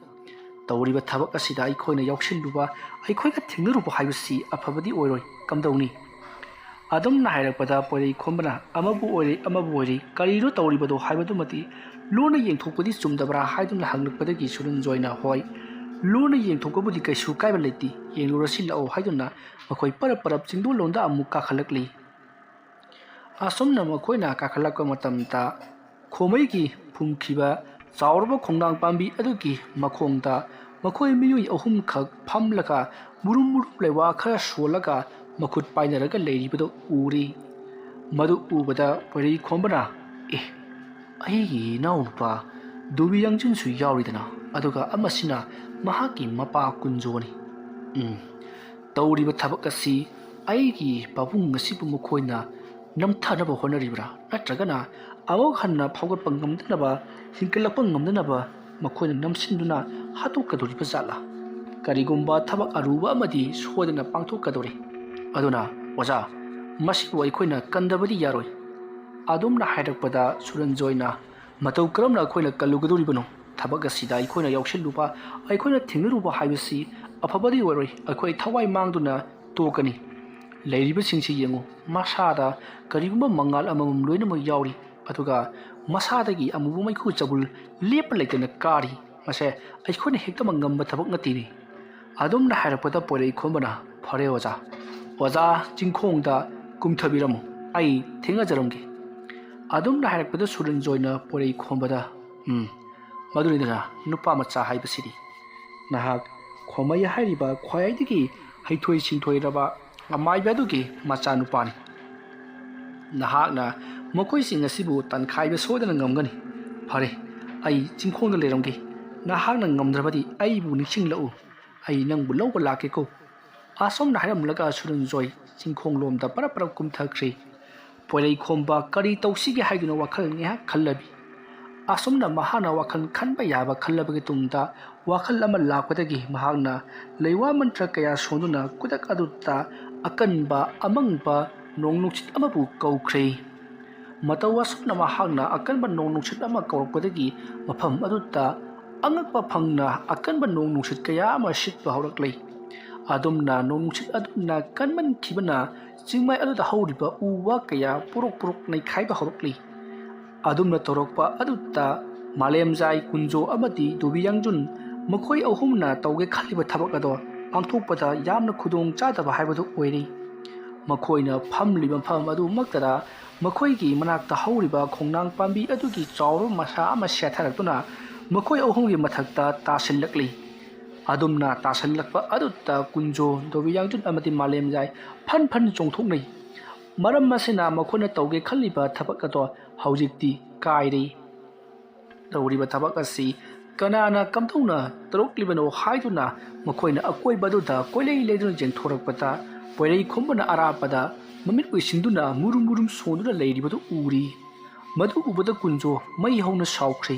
ꯇꯧꯔꯤꯕ ꯊꯕꯛ ꯑꯁꯤꯗ ꯑꯩꯈꯣꯏꯅ ꯌꯥꯎꯁꯤꯜꯂꯨꯕ, ꯑꯩꯈꯣꯏꯒ ꯊꯦꯡꯅꯔꯨꯕ ꯍꯥꯏꯕꯁꯤ ꯑꯐꯕꯗꯤ ꯑꯣꯏꯔꯣꯏ꯫ ꯀꯝꯗꯧꯅꯤ?" ꯑꯗꯨꯝꯅ ꯍꯥꯏꯔꯛꯄꯗ ꯄꯣꯏꯔꯩꯈꯣꯝꯕꯅ, "ꯑꯃꯕꯨ ꯑꯣꯏꯔꯦ, ꯑꯃꯕꯨ ꯑꯣꯏꯔꯦ, ꯀꯔꯤꯅꯣ ꯇꯧꯔꯤꯕꯗꯣ ꯍꯥꯏꯕꯗꯨꯃꯗꯤ ꯂꯣꯟꯅ ꯌꯦꯡꯊꯣꯛꯄꯗꯤ ꯆꯨꯝꯗꯕ꯭ꯔꯥ?" ꯍꯥꯏꯗꯨꯅ ꯍꯪꯂꯛꯄꯗꯒꯤ ꯁꯨꯔꯟꯖꯣꯏꯅ, "ꯍꯣꯏ, ꯂꯣꯟꯅ ꯌꯦꯡꯊꯣꯛꯄꯕꯨꯗꯤ ꯀꯩꯁꯨ ꯀꯥꯏꯕ ꯂꯩꯇꯦ, ꯌꯦꯡꯂꯨꯔꯁꯤ ꯂꯥꯛꯑꯣ" ꯍꯥꯏꯗꯨꯅ ꯃꯈꯣꯏ ꯄꯔꯞ ꯄꯔꯞ ꯆꯤꯡꯗꯣꯜꯂꯣꯝꯗ ꯑꯃꯨꯛ ꯀꯥꯈꯠꯂꯛꯂꯤ꯫ ꯑꯁꯨꯝꯅ ꯃꯈꯣꯏꯅ ꯀꯥꯈꯠꯂꯛꯄ ꯃꯇꯝꯗ ꯈꯣꯃꯩꯒꯤ ꯐꯨꯝꯈꯤꯕ ꯆꯥꯎꯔꯕ ꯈꯣꯡꯅꯥꯡ ꯄꯥꯝꯕꯤ ꯑꯗꯨꯒꯤ ꯃꯈꯣꯡꯗ ꯃꯈꯣꯏ ꯃꯤꯑꯣꯏ ꯑꯍꯨꯝꯈꯛ ꯐꯝꯂꯒ ꯃꯨꯔꯨꯝ ꯃꯨꯔꯨꯝ ꯂꯩꯋꯥ ꯈꯔ ꯁꯣꯜꯂꯒ ꯃꯈꯨꯠ ꯄꯥꯏꯅꯔꯒ ꯂꯩꯔꯤꯕꯗꯨ ꯎꯔꯤ꯫ ꯃꯗꯨ ꯎꯕꯗ ꯄꯣꯏꯔꯩꯈꯣꯝꯕꯅ, "ꯑꯦ, ꯑꯩꯒꯤ ꯏꯅꯥꯎꯅꯨꯄꯥ ꯗꯨꯕꯤ ꯌꯥꯡꯖꯤꯟꯁꯨ ꯌꯥꯎꯔꯤꯗꯅ, ꯑꯗꯨꯒ ꯑꯃꯁꯤꯅ ꯃꯍꯥꯛꯀꯤ ꯃꯄꯥ ꯀꯨꯟꯖꯣꯅꯤ꯫ ꯎꯝ, ꯇꯧꯔꯤꯕ ꯊꯕꯛ ꯑꯁꯤ ꯑꯩꯒꯤ ꯄꯥꯕꯨꯡ ꯑꯁꯤꯕꯨ ꯃꯈꯣꯏꯅ ꯅꯝꯊꯅꯕ ꯍꯣꯠꯅꯔꯤꯕ꯭ꯔꯥ, ꯅꯠꯇ꯭ꯔꯒꯅ ꯑꯃꯨꯛ ꯍꯟꯅ ꯐꯥꯎꯒꯠꯄ ꯉꯝꯗꯅꯕ, ꯍꯤꯡꯒꯠꯂꯛꯄ ꯉꯝꯗꯅꯕ ꯃꯈꯣꯏꯅ ꯅꯝꯁꯤꯟꯗꯨꯅ ꯍꯥꯠꯇꯣꯛꯀꯗꯧꯔꯤꯕ ꯖꯥꯠꯂꯥ? ꯀꯔꯤꯒꯨꯝꯕ ꯊꯕꯛ ꯑꯔꯨꯕ ꯑꯃꯗꯤ ꯁꯣꯏꯗꯅ ꯄꯥꯡꯊꯣꯛꯀꯗꯧꯔꯤ꯫ ꯑꯗꯨꯅ, ꯑꯣꯖꯥ, ꯃꯁꯤꯕꯨ ꯑꯩꯈꯣꯏꯅ ꯀꯟꯗꯕꯗꯤ ꯌꯥꯔꯣꯏ꯫" ꯑꯗꯨꯝꯅ ꯍꯥꯏꯔꯛꯄꯗ ꯁꯨꯔꯟꯖꯣꯏꯅ, "ꯃꯇꯧ ꯀꯔꯝꯅ ꯑꯩꯈꯣꯏꯅ ꯀꯜꯂꯨꯒꯗꯧꯔꯤꯕꯅꯣ? ꯊꯕꯛ ꯑꯁꯤꯗ ꯑꯩꯈꯣꯏꯅ ꯌꯥꯎꯁꯤꯜꯂꯨꯕ, ꯑꯩꯈꯣꯏꯅ ꯊꯦꯡꯅꯔꯨꯕ ꯍꯥꯏꯕꯁꯤ ꯑꯐꯕꯗꯤ ꯑꯣꯏꯔꯣꯏ꯫ ꯑꯩꯈꯣꯏ ꯊꯋꯥꯏ ꯃꯥꯡꯗꯨꯅ ꯇꯣꯛꯀꯅꯤ꯫ ꯂꯩꯔꯤꯕꯁꯤꯡꯁꯤ ꯌꯦꯡꯉꯨ, ꯃꯁꯥꯗ ꯀꯔꯤꯒꯨꯝꯕ ꯃꯉꯥꯜ ꯑꯃꯃꯝ ꯂꯣꯏꯅꯃꯛ ꯌꯥꯎꯔꯤ, ꯑꯗꯨꯒ ꯃꯁꯥꯗꯒꯤ ꯑꯃꯨꯕ ꯃꯩꯈꯨ ꯆꯕꯨꯜ ꯂꯦꯞꯄ ꯂꯩꯇꯅ ꯀꯥꯔꯤ꯫ ꯃꯁꯦ ꯑꯩꯈꯣꯏꯅ ꯍꯦꯛꯇꯃꯛ ꯉꯝꯕ ꯊꯕꯛ ꯅꯠꯇꯦꯅꯦ꯫" ꯑꯗꯨꯝꯅ ꯍꯥꯏꯔꯛꯄꯗ ꯄꯣꯏꯔꯩꯈꯣꯝꯕꯅ, "ꯐꯔꯦ ꯑꯣꯖꯥ, ꯑꯣꯖꯥ ꯆꯤꯡꯈꯣꯡꯗ ꯀꯨꯝꯊꯕꯤꯔꯝꯃꯨ, ꯑꯩ ꯊꯦꯡꯅꯖꯔꯝꯒꯦ꯫" ꯑꯗꯨꯝꯅ ꯍꯥꯏꯔꯛꯄꯗ ꯁꯨꯔꯟꯖꯣꯏꯅ ꯄꯣꯏꯔꯩꯈꯣꯝꯕꯗ, "ꯎꯝ, ꯃꯗꯨꯅꯤꯗꯅ ꯅꯨꯄꯥ ꯃꯆꯥ ꯍꯥꯏꯕꯁꯤꯗꯤ꯫ ꯅꯍꯥꯛ ꯈꯣꯃꯩ ꯍꯥꯏꯔꯤꯕ ꯈ꯭ꯋꯥꯏꯗꯒꯤ ꯍꯩꯊꯣꯏ ꯁꯤꯡꯊꯣꯏꯔꯕ ꯑꯃꯥꯏꯕ ꯑꯗꯨꯒꯤ ꯃꯆꯥꯅꯨꯄꯥꯅꯤ꯫ ꯅꯍꯥꯛꯅ ꯃꯈꯣꯏꯁꯤꯡ ꯑꯁꯤꯕꯨ ꯇꯥꯟꯈꯥꯏꯕ ꯁꯣꯏꯗꯅ ꯉꯝꯒꯅꯤ꯫ ꯐꯔꯦ, ꯑꯩ ꯆꯤꯡꯈꯣꯡꯗ ꯂꯩꯔꯝꯒꯦ꯫ ꯅꯍꯥꯛꯅ ꯉꯝꯗ꯭ꯔꯕꯗꯤ ꯑꯩꯕꯨ ꯅꯤꯡꯁꯤꯡꯂꯛꯎ꯫ ꯑꯩ ꯅꯪꯕꯨ ꯂꯧꯕ ꯂꯥꯛꯀꯦꯀꯣ꯫ ꯑꯁꯨꯝꯅ ꯍꯥꯏꯔꯝꯂꯒ ꯁꯨꯔꯟꯖꯣꯏ ꯆꯤꯡꯈꯣꯡꯂꯣꯝꯗ ꯄꯔꯞ ꯄꯔꯞ ꯀꯨꯝꯊꯈ꯭ꯔꯦ꯫ ꯄꯣꯏꯔꯩꯈꯣꯝꯕ ꯀꯔꯤ ꯇꯧꯁꯤꯒꯦ ꯍꯥꯏꯗꯨꯅ ꯋꯥꯈꯜ ꯉꯥꯏꯍꯥꯛ ꯈꯜꯂꯝꯃꯤ꯫ ꯑꯁꯨꯝꯅ ꯃꯍꯥꯛꯅ ꯋꯥꯈꯜ ꯈꯟꯕ ꯌꯥꯕ ꯈꯜꯂꯕꯒꯤ ꯇꯨꯡꯗ ꯋꯥꯈꯜ ꯑꯃ ꯂꯥꯛꯄꯗꯒꯤ ꯃꯍꯥꯛꯅ ꯂꯩꯋꯥ ꯃꯟꯇ꯭ꯔ ꯀꯌꯥ ꯁꯣꯟꯗꯨꯅ ꯈꯨꯗꯛ ꯑꯗꯨꯗ ꯑꯀꯟꯕ ꯑꯃꯪꯕ ꯅꯣꯡ ꯅꯨꯡꯁꯤꯠ ꯑꯃꯕꯨ ꯀꯧꯈ꯭ꯔꯦ꯫ ꯃꯇꯧ ꯑꯁꯨꯝꯅ ꯃꯍꯥꯛꯅ ꯑꯀꯟꯕ ꯅꯣꯡ ꯅꯨꯡꯁꯤꯠ ꯑꯃ ꯀꯧꯔꯛꯄꯗꯒꯤ ꯃꯐꯝ ꯑꯗꯨꯗ ꯑꯉꯛꯄ ꯐꯪꯅ ꯑꯀꯟꯕ ꯅꯣꯡ ꯅꯨꯡꯁꯤꯠ ꯀꯌꯥ ꯑꯃ ꯁꯤꯠꯄ ꯍꯧꯔꯛꯂꯦ꯫ ꯑꯗꯨꯝꯅ ꯅꯣꯡ ꯅꯨꯡꯁꯤꯠ ꯑꯗꯨꯅ ꯀꯟꯃꯟꯈꯤꯕꯅ ꯆꯤꯡꯃꯥꯏ ꯑꯗꯨꯗ ꯍꯧꯔꯤꯕ ꯎ ꯋꯥ ꯀꯌꯥ ꯄꯨꯔꯨꯛ ꯄꯨꯔꯨꯛ ꯅꯩꯈꯥꯏꯕ ꯍꯧꯔꯛꯂꯤ꯫ ꯑꯗꯨꯝꯅ ꯇꯧꯔꯛꯄ ꯑꯗꯨꯗ ꯃꯥꯂꯦꯝꯖꯥꯏ, ꯀꯨꯟꯖꯣ ꯑꯃꯗꯤ ꯗꯣꯕꯤ ꯌꯥꯡꯖꯨꯟ ꯃꯈꯣꯏ ꯑꯍꯨꯝꯅ ꯇꯧꯒꯦ ꯈꯜꯂꯤꯕ ꯊꯕꯛ ꯑꯗꯣ ꯄꯥꯡꯊꯣꯛꯄꯗ ꯌꯥꯝꯅ ꯈꯨꯗꯣꯡ ꯆꯥꯗꯕ ꯍꯥꯏꯕꯗꯨ ꯑꯣꯏꯔꯦ꯫ ꯃꯈꯣꯏꯅ ꯐꯝꯂꯤꯕ ꯃꯐꯝ ꯑꯗꯨꯃꯛꯇꯗ ꯃꯈꯣꯏꯒꯤ ꯃꯅꯥꯛꯇ ꯍꯧꯔꯤꯕ ꯈꯣꯡꯅꯥꯡ ꯄꯥꯝꯕꯤ ꯑꯗꯨꯒꯤ ꯆꯥꯎꯔꯕ ꯃꯁꯥ ꯑꯃ ꯁꯦꯠꯊꯔꯛꯇꯨꯅ ꯃꯈꯣꯏ ꯑꯍꯨꯝꯒꯤ ꯃꯊꯛꯇ ꯇꯥꯁꯤꯜꯂꯛꯂꯤ꯫ ꯑꯗꯨꯝꯅ ꯇꯥꯁꯤꯜꯂꯛꯄ ꯑꯗꯨꯗ ꯀꯨꯟꯖꯣ, ꯗꯣꯕꯤ ꯌꯥꯡꯖꯨꯟ ꯑꯃꯗꯤ ꯃꯥꯂꯦꯝꯖꯥꯏ ꯐꯟ ꯐꯟ ꯆꯣꯡꯊꯣꯛꯅꯩ꯫ ꯃꯔꯝ ꯑꯁꯤꯅ ꯃꯈꯣꯏꯅ ꯇꯧꯒꯦ ꯈꯜꯂꯤꯕ ꯊꯕꯛ ꯑꯗꯣ ꯍꯧꯖꯤꯛꯇꯤ ꯀꯥꯏꯔꯦ꯫ ꯇꯧꯔꯤꯕ ꯊꯕꯛ ꯑꯁꯤ ꯀꯅꯥꯅ ꯀꯝꯗꯧꯅ ꯇꯧꯔꯛꯂꯤꯕꯅꯣ ꯍꯥꯏꯗꯨꯅ ꯃꯈꯣꯏꯅ ꯑꯀꯣꯏꯕ ꯑꯗꯨꯗ ꯀꯣꯏꯂꯩ ꯂꯩꯗꯨꯅ ꯌꯦꯡꯊꯣꯔꯛꯄꯗ ꯄꯣꯏꯔꯩꯈꯣꯝꯕꯅ ꯑꯔꯥꯞꯄꯗ ꯃꯃꯤꯠ ꯎꯏꯁꯤꯟꯗꯨꯅ ꯃꯨꯔꯨꯝ ꯃꯨꯔꯨꯝ ꯁꯣꯟꯗꯨꯅ ꯂꯩꯔꯤꯕꯗꯨ ꯎꯔꯤ꯫ ꯃꯗꯨ ꯎꯕꯗ ꯀꯨꯟꯖꯣ ꯃꯩ ꯍꯧꯅ ꯁꯥꯎꯈ꯭ꯔꯦ꯫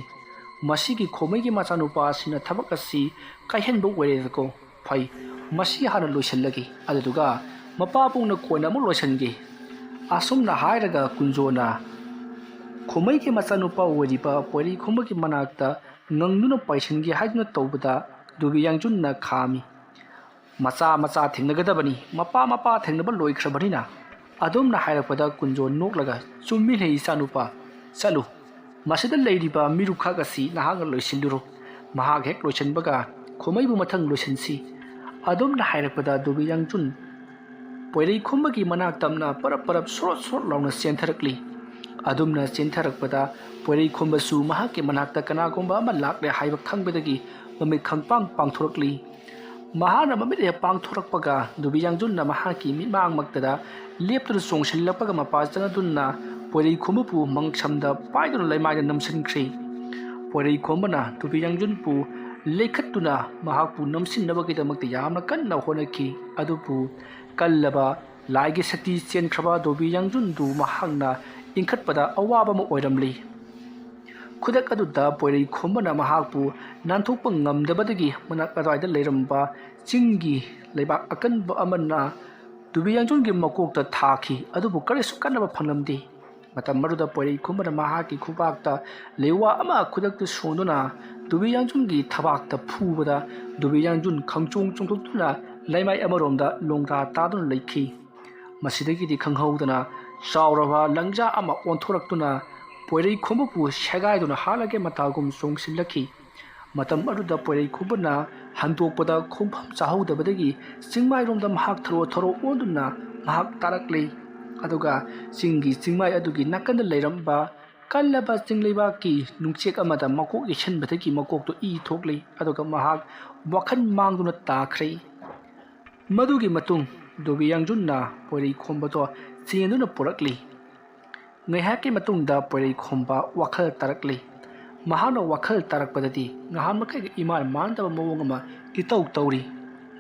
ꯃꯁꯤꯒꯤ ꯈꯣꯃꯩꯒꯤ ꯃꯆꯥꯅꯨꯄꯥ ꯑꯁꯤꯅ ꯊꯕꯛ ꯑꯁꯤ ꯀꯥꯏꯍꯟꯕ ꯑꯣꯏꯔꯦꯗꯀꯣ꯫ ꯐꯩ, ꯃꯁꯤ ꯍꯥꯟꯅ ꯂꯣꯏꯁꯤꯜꯂꯒꯦ, ꯑꯗꯨꯗꯨꯒ ꯃꯄꯥꯕꯨꯡꯅ ꯀꯣꯟꯅ ꯑꯃꯨꯛ ꯂꯣꯏꯁꯤꯟꯒꯦ꯫ ꯑꯁꯨꯝꯅ ꯍꯥꯏꯔꯒ ꯀꯨꯟꯖꯣꯅ ꯈꯣꯃꯩꯒꯤ ꯃꯆꯥꯅꯨꯄꯥ ꯑꯣꯏꯔꯤꯕ ꯄꯣꯏꯔꯩꯈꯣꯝꯕꯒꯤ ꯃꯅꯥꯛꯇ ꯉꯪꯗꯨꯅ ꯄꯥꯏꯁꯤꯟꯒꯦ ꯍꯥꯏꯗꯨꯅ ꯇꯧꯕꯗ ꯗꯣꯕꯤ ꯌꯥꯡꯖꯨꯟꯅ ꯈꯥꯝꯃꯤ꯫ "ꯃꯆꯥ ꯃꯆꯥ ꯊꯦꯡꯅꯒꯗꯕꯅꯤ, ꯃꯄꯥ ꯃꯄꯥ ꯊꯦꯡꯅꯕ ꯂꯣꯏꯈ꯭ꯔꯕꯅꯤꯅ"꯫ ꯑꯗꯨꯝꯅ ꯍꯥꯏꯔꯛꯄꯗ ꯀꯨꯟꯖꯣ ꯅꯣꯛꯂꯒ, "ꯆꯨꯝꯃꯤꯅꯦ ꯏꯆꯥꯅꯨꯄꯥ, ꯆꯠꯂꯨ, ꯃꯁꯤꯗ ꯂꯩꯔꯤꯕ ꯃꯤꯔꯨꯛꯈꯥꯛ ꯑꯁꯤ ꯅꯍꯥꯛꯅ ꯂꯣꯏꯁꯤꯟꯂꯨꯔꯣ꯫ ꯃꯍꯥꯛ ꯍꯦꯛ ꯂꯣꯏꯁꯤꯟꯕꯒ ꯈꯣꯃꯩꯕꯨ ꯃꯊꯪ ꯂꯣꯏꯁꯤꯟꯁꯤ"꯫ ꯑꯗꯨꯝꯅ ꯍꯥꯏꯔꯛꯄꯗ ꯗꯣꯕꯤ ꯌꯥꯡꯖꯨꯟ ꯄꯣꯏꯔꯩꯈꯣꯝꯕꯒꯤ ꯃꯅꯥꯛ ꯇꯝꯅ ꯄꯔꯞ ꯄꯔꯞ ꯁꯣꯔꯣꯠ ꯁꯣꯔꯣꯠ ꯂꯥꯎꯅ ꯆꯦꯟꯊꯔꯛꯂꯤ꯫ ꯑꯗꯨꯝꯅ ꯆꯦꯟꯊꯔꯛꯄꯗ ꯄꯣꯏꯔꯩꯈꯣꯝꯕꯁꯨ ꯃꯍꯥꯛꯀꯤ ꯃꯅꯥꯛꯇ ꯀꯅꯥꯒꯨꯝꯕ ꯑꯃ ꯂꯥꯛꯂꯦ ꯍꯥꯏꯕ ꯈꯪꯕꯗꯒꯤ ꯃꯃꯤꯠ ꯈꯪꯄꯥꯡ ꯄꯥꯡꯊꯣꯔꯛꯂꯤ꯫ ꯃꯍꯥꯛꯅ ꯃꯃꯤꯠ ꯍꯦꯛ ꯄꯥꯡꯊꯣꯔꯛꯄꯒ ꯗꯨꯕꯤ ꯌꯥꯡꯖꯨꯟꯅ ꯃꯍꯥꯛꯀꯤ ꯃꯤꯠꯃꯥꯡꯃꯛꯇꯗ ꯂꯦꯞꯇꯨꯅ ꯆꯣꯡꯁꯤꯜꯂꯛꯄꯒ ꯃꯄꯥ ꯆꯪꯗꯨꯅ ꯄꯣꯏꯔꯩꯈꯣꯝꯕꯕꯨ ꯃꯪꯁꯝꯗ ꯄꯥꯏꯗꯨꯅ ꯂꯩꯃꯥꯏꯗ ꯅꯝꯁꯤꯟꯈ꯭ꯔꯦ꯫ ꯄꯣꯏꯔꯩꯈꯣꯝꯕꯅ ꯗꯨꯕꯤ ꯌꯥꯡꯖꯨꯟꯕꯨ ꯂꯩꯈꯠꯇꯨꯅ ꯃꯍꯥꯛꯄꯨ ꯅꯝꯁꯤꯟꯅꯕꯒꯤꯗꯃꯛꯇ ꯌꯥꯝꯅ ꯀꯟꯅ ꯍꯣꯠꯅꯈꯤ꯫ ꯑꯗꯨꯕꯨ ꯀꯜꯂꯕ ꯂꯥꯏꯒꯤ ꯁꯛꯇꯤ ꯆꯦꯟꯈ꯭ꯔꯕ ꯗꯨꯕꯤ ꯌꯥꯡꯖꯨꯟꯗꯨ ꯃꯍꯥꯛꯅ ꯏꯟꯈꯠꯄꯗ ꯑꯋꯥꯕ ꯑꯃ ꯑꯣꯏꯔꯝꯂꯤ꯫ ꯈꯨꯗꯛ ꯑꯗꯨꯗ ꯄꯣꯏꯔꯩꯈꯣꯝꯕꯅ ꯃꯍꯥꯛꯄꯨ ꯅꯥꯟꯊꯣꯛꯄ ꯉꯝꯗꯕꯗꯒꯤ ꯃꯅꯥꯛ ꯑꯗꯨꯋꯥꯏꯗ ꯂꯩꯔꯝꯕ ꯆꯤꯡꯒꯤ ꯂꯩꯕꯥꯛ ꯑꯀꯟꯕ ꯑꯃꯅ ꯗꯨꯕꯤ ꯌꯥꯡꯖꯨꯟꯒꯤ ꯃꯀꯣꯛꯇ ꯊꯥꯈꯤ, ꯑꯗꯨꯕꯨ ꯀꯔꯤꯁꯨ ꯀꯥꯟꯅꯕ ꯐꯪꯂꯝꯗꯦ꯫ ꯃꯇꯝ ꯑꯗꯨꯗ ꯄꯣꯏꯔꯩꯈꯣꯝꯕꯅ ꯃꯍꯥꯛꯀꯤ ꯈꯨꯕꯥꯛꯇ ꯂꯩꯋꯥ ꯑꯃ ꯈꯨꯗꯛꯇ ꯁꯣꯟꯗꯨꯅ ꯗꯨꯕꯤ ꯌꯥꯡꯖꯨꯟꯒꯤ ꯊꯕꯥꯛꯇ ꯐꯨꯕꯗ ꯗꯨꯕꯤ ꯌꯥꯡꯖꯨꯟ ꯈꯪꯆꯣꯡ ꯆꯣꯡꯊꯣꯛꯇꯨꯅ ꯂꯩꯃꯥꯏ ꯑꯃꯔꯣꯝꯗ ꯂꯣꯡꯗꯥ ꯇꯥꯗꯨꯅ ꯂꯩꯈꯤ꯫ ꯃꯁꯤꯗꯒꯤꯗꯤ ꯈꯪꯍꯧꯗꯅ ꯆꯥꯎꯔꯕ ꯂꯪꯖꯥ ꯑꯃ ꯑꯣꯟꯊꯣꯔꯛꯇꯨꯅ ꯄꯣꯏꯔꯩꯈꯣꯝꯕꯕꯨ ꯁꯦꯒꯥꯏꯗꯨꯅ ꯍꯥꯠꯂꯒꯦ ꯃꯇꯥꯒꯨꯝ ꯆꯣꯡꯁꯤꯜꯂꯛꯈꯤ꯫ ꯃꯇꯝ ꯑꯗꯨꯗ ꯄꯣꯏꯔꯩꯈꯣꯝꯕꯅ ꯍꯟꯗꯣꯛꯄꯗ ꯈꯣꯡꯐꯝ ꯆꯥꯍꯧꯗꯕꯗꯒꯤ ꯆꯤꯡꯃꯥꯏꯔꯣꯝꯗ ꯃꯍꯥꯛ ꯊꯔꯣ ꯊꯔꯣ ꯑꯣꯟꯗꯨꯅ ꯃꯍꯥꯛ ꯇꯥꯔꯛꯂꯦ꯫ ꯑꯗꯨꯒ ꯆꯤꯡꯒꯤ ꯆꯤꯡꯃꯥꯏ ꯑꯗꯨꯒꯤ ꯅꯥꯀꯟꯗ ꯂꯩꯔꯝꯕ ꯀꯜꯂꯕ ꯆꯤꯡꯂꯩꯕꯥꯛꯀꯤ ꯅꯨꯡꯆꯦꯛ ꯑꯃꯗ ꯃꯀꯣꯛ ꯌꯩꯁꯟꯕꯗꯒꯤ ꯃꯀꯣꯛꯇꯨ ꯏ ꯊꯣꯛꯂꯦ꯫ ꯑꯗꯨꯒ ꯃꯍꯥꯛ ꯋꯥꯈꯜ ꯃꯥꯡꯗꯨꯅ ꯇꯥꯈ꯭ꯔꯦ꯫ ꯃꯗꯨꯒꯤ ꯃꯇꯨꯡ ꯗꯨꯕꯤ ꯌꯥꯡꯖꯨꯟꯅ ꯄꯣꯏꯔꯩꯈꯣꯝꯕꯗꯣ ꯆꯦꯟꯗꯨꯅ ꯄꯨꯔꯛꯂꯤ꯫ ꯉꯥꯏꯍꯥꯛꯀꯤ ꯃꯇꯨꯡꯗ ꯄꯣꯏꯔꯩꯈꯣꯝꯕ ꯋꯥꯈꯜ ꯇꯥꯔꯛꯂꯤ꯫ ꯃꯍꯥꯛꯅ ꯋꯥꯈꯜ ꯇꯥꯔꯛꯄꯗꯗꯤ ꯉꯍꯥꯟ ꯃꯈꯩꯒ ꯏꯃꯥꯟ ꯃꯥꯟꯅꯗꯕ ꯃꯑꯣꯡ ꯑꯃ ꯏꯇꯧ ꯇꯧꯔꯤ꯫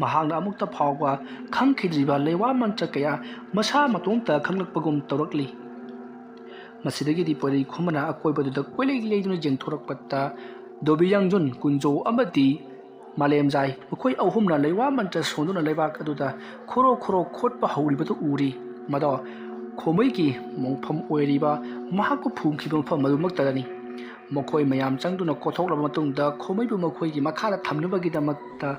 ꯃꯍꯥꯛꯅ ꯑꯃꯨꯛꯇ ꯐꯥꯎꯕ ꯈꯪꯈꯤꯗ꯭ꯔꯤꯕ ꯂꯩꯋꯥ ꯃꯟꯇ꯭ꯔ ꯀꯌꯥ ꯃꯁꯥ ꯃꯇꯣꯝꯇ ꯈꯪꯂꯛꯄꯒꯨꯝ ꯇꯧꯔꯛꯂꯤ꯫ ꯃꯁꯤꯗꯒꯤꯗꯤ ꯄꯣꯏꯔꯩꯈꯣꯝꯕꯅ ꯑꯀꯣꯏꯕꯗꯨꯗ ꯀꯣꯏꯂꯩ ꯂꯩꯗꯨꯅ ꯌꯦꯡꯊꯣꯔꯛꯄꯗ ꯗꯣꯕꯤ ꯌꯥꯡꯖꯨꯟ, ꯀꯨꯟꯖꯣ ꯑꯃꯗꯤ ꯃꯥꯂꯦꯝꯖꯥꯏ, ꯃꯈꯣꯏ ꯑꯍꯨꯝꯅ ꯂꯩꯋꯥ ꯃꯟꯇ꯭ꯔ ꯁꯣꯟꯗꯨꯅ ꯂꯩꯕꯥꯛ ꯑꯗꯨꯗ ꯈꯣꯔꯣ ꯈꯣꯔꯣ ꯈꯣꯠꯄ ꯍꯧꯔꯤꯕꯗꯨ ꯎꯔꯤ꯫ ꯃꯗꯣ ꯈꯣꯃꯩꯒꯤ ꯃꯣꯡꯐꯝ ꯑꯣꯏꯔꯤꯕ ꯃꯍꯥꯛꯄꯨ ꯐꯨꯝꯈꯤꯕ ꯃꯐꯝ ꯑꯗꯨꯃꯛꯇꯗꯅꯤ꯫ ꯃꯈꯣꯏ ꯃꯌꯥꯝ ꯆꯪꯗꯨꯅ ꯀꯣꯊꯣꯛꯂꯕ ꯃꯇꯨꯡꯗ ꯈꯣꯃꯩꯕꯨ ꯃꯈꯣꯏꯒꯤ ꯃꯈꯥꯗ ꯊꯝꯅꯕꯒꯤꯗꯃꯛꯇ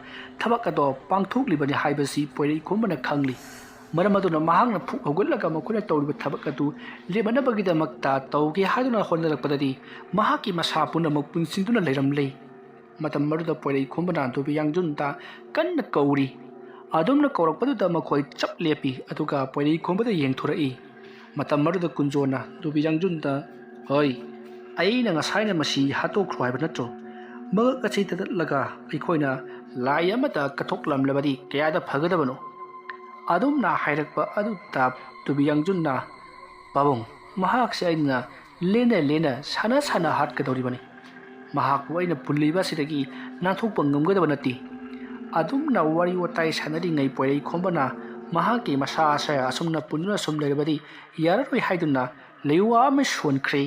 ꯊꯕꯛ ꯑꯗꯣ ꯄꯥꯡꯊꯣꯛꯂꯤꯕꯅꯤ ꯍꯥꯏꯕꯁꯤ ꯄꯣꯏꯔꯩꯈꯣꯝꯕꯅ ꯈꯪꯂꯤ꯫ ꯃꯔꯝ ꯑꯗꯨꯅ ꯃꯍꯥꯛꯅ ꯐꯨꯛ ꯍꯧꯒꯠꯂꯒ ꯃꯈꯣꯏꯅ ꯇꯧꯔꯤꯕ ꯊꯕꯛ ꯑꯗꯨ ꯂꯦꯞꯍꯟꯅꯕꯒꯤꯗꯃꯛꯇ ꯇꯧꯒꯦ ꯍꯥꯏꯗꯨꯅ ꯍꯣꯠꯅꯔꯛꯄꯗꯗꯤ ꯃꯍꯥꯛꯀꯤ ꯃꯁꯥ ꯄꯨꯝꯅꯃꯛ ꯄꯨꯟꯁꯤꯟꯗꯨꯅ ꯂꯩꯔꯝꯂꯦ꯫ ꯃꯇꯝ ꯑꯗꯨꯗ ꯄꯣꯏꯔꯩꯈꯣꯝꯕꯅ ꯗꯣꯕꯤ ꯌꯥꯡꯖꯨꯟꯗ ꯀꯟꯅ ꯀꯧꯔꯤ꯫ ꯑꯗꯨꯝꯅ ꯀꯧꯔꯛꯄꯗꯨꯗ ꯃꯈꯣꯏ ꯆꯞ ꯂꯦꯞꯄꯤ, ꯑꯗꯨꯒ ꯄꯣꯏꯔꯩꯈꯣꯝꯕꯗ ꯌꯦꯡꯊꯣꯔꯛꯏ꯫ ꯃꯇꯝ ꯑꯗꯨꯗ ꯀꯨꯟꯖꯣꯅ ꯗꯣꯕꯤ ꯌꯥꯡꯖꯨꯟꯗ, "ꯍꯣꯏ, ꯑꯩꯅ ꯉꯁꯥꯏꯅ ꯃꯁꯤ ꯍꯥꯠꯇꯣꯛꯈ꯭ꯔꯣ ꯍꯥꯏꯕ ꯅꯠꯇ꯭ꯔꯣ? ꯃꯉꯛ ꯑꯁꯤ ꯊꯗꯠꯂꯒ ꯑꯩꯈꯣꯏꯅ ꯂꯥꯏ ꯑꯃꯗ ꯀꯠꯊꯣꯛꯂꯝꯂꯕꯗꯤ ꯀꯌꯥꯗ ꯐꯒꯗꯕꯅꯣ? ꯑꯗꯨꯝꯅ ꯍꯥꯏꯔꯛꯄ ꯑꯗꯨꯗ ꯇꯨꯕꯤ ꯌꯥꯡꯖꯨꯟꯅ, "ꯄꯥꯕꯨꯡ, ꯃꯍꯥꯛꯁꯦ ꯑꯩꯅ ꯂꯦꯟꯅ ꯂꯦꯟꯅ ꯁꯥꯟꯅ ꯁꯥꯟꯅ ꯍꯥꯠꯀꯗꯧꯔꯤꯕꯅꯤ꯫ ꯃꯍꯥꯛꯄꯨ ꯑꯩꯅ ꯄꯨꯜꯂꯤꯕ ꯑꯁꯤꯗꯒꯤ ꯅꯥꯟꯊꯣꯛꯄ ꯉꯝꯒꯗꯕ ꯅꯠꯇꯦ"꯫ ꯑꯗꯨꯝꯅ ꯋꯥꯔꯤ ꯋꯥꯇꯥꯏ ꯁꯥꯟꯅꯔꯤꯉꯩ ꯄꯣꯏꯔꯩ ꯈꯣꯝꯕꯅ ꯃꯍꯥꯛꯀꯤ ꯃꯁꯥ ꯑꯁꯦ ꯑꯁꯨꯝꯅ ꯄꯨꯟꯗꯨꯅ ꯁꯨꯝ ꯂꯩꯔꯕꯗꯤ ꯌꯥꯔꯔꯣꯏ ꯍꯥꯏꯗꯨꯅ ꯂꯩꯋꯥ ꯑꯃ ꯁꯣꯟꯈ꯭ꯔꯦ꯫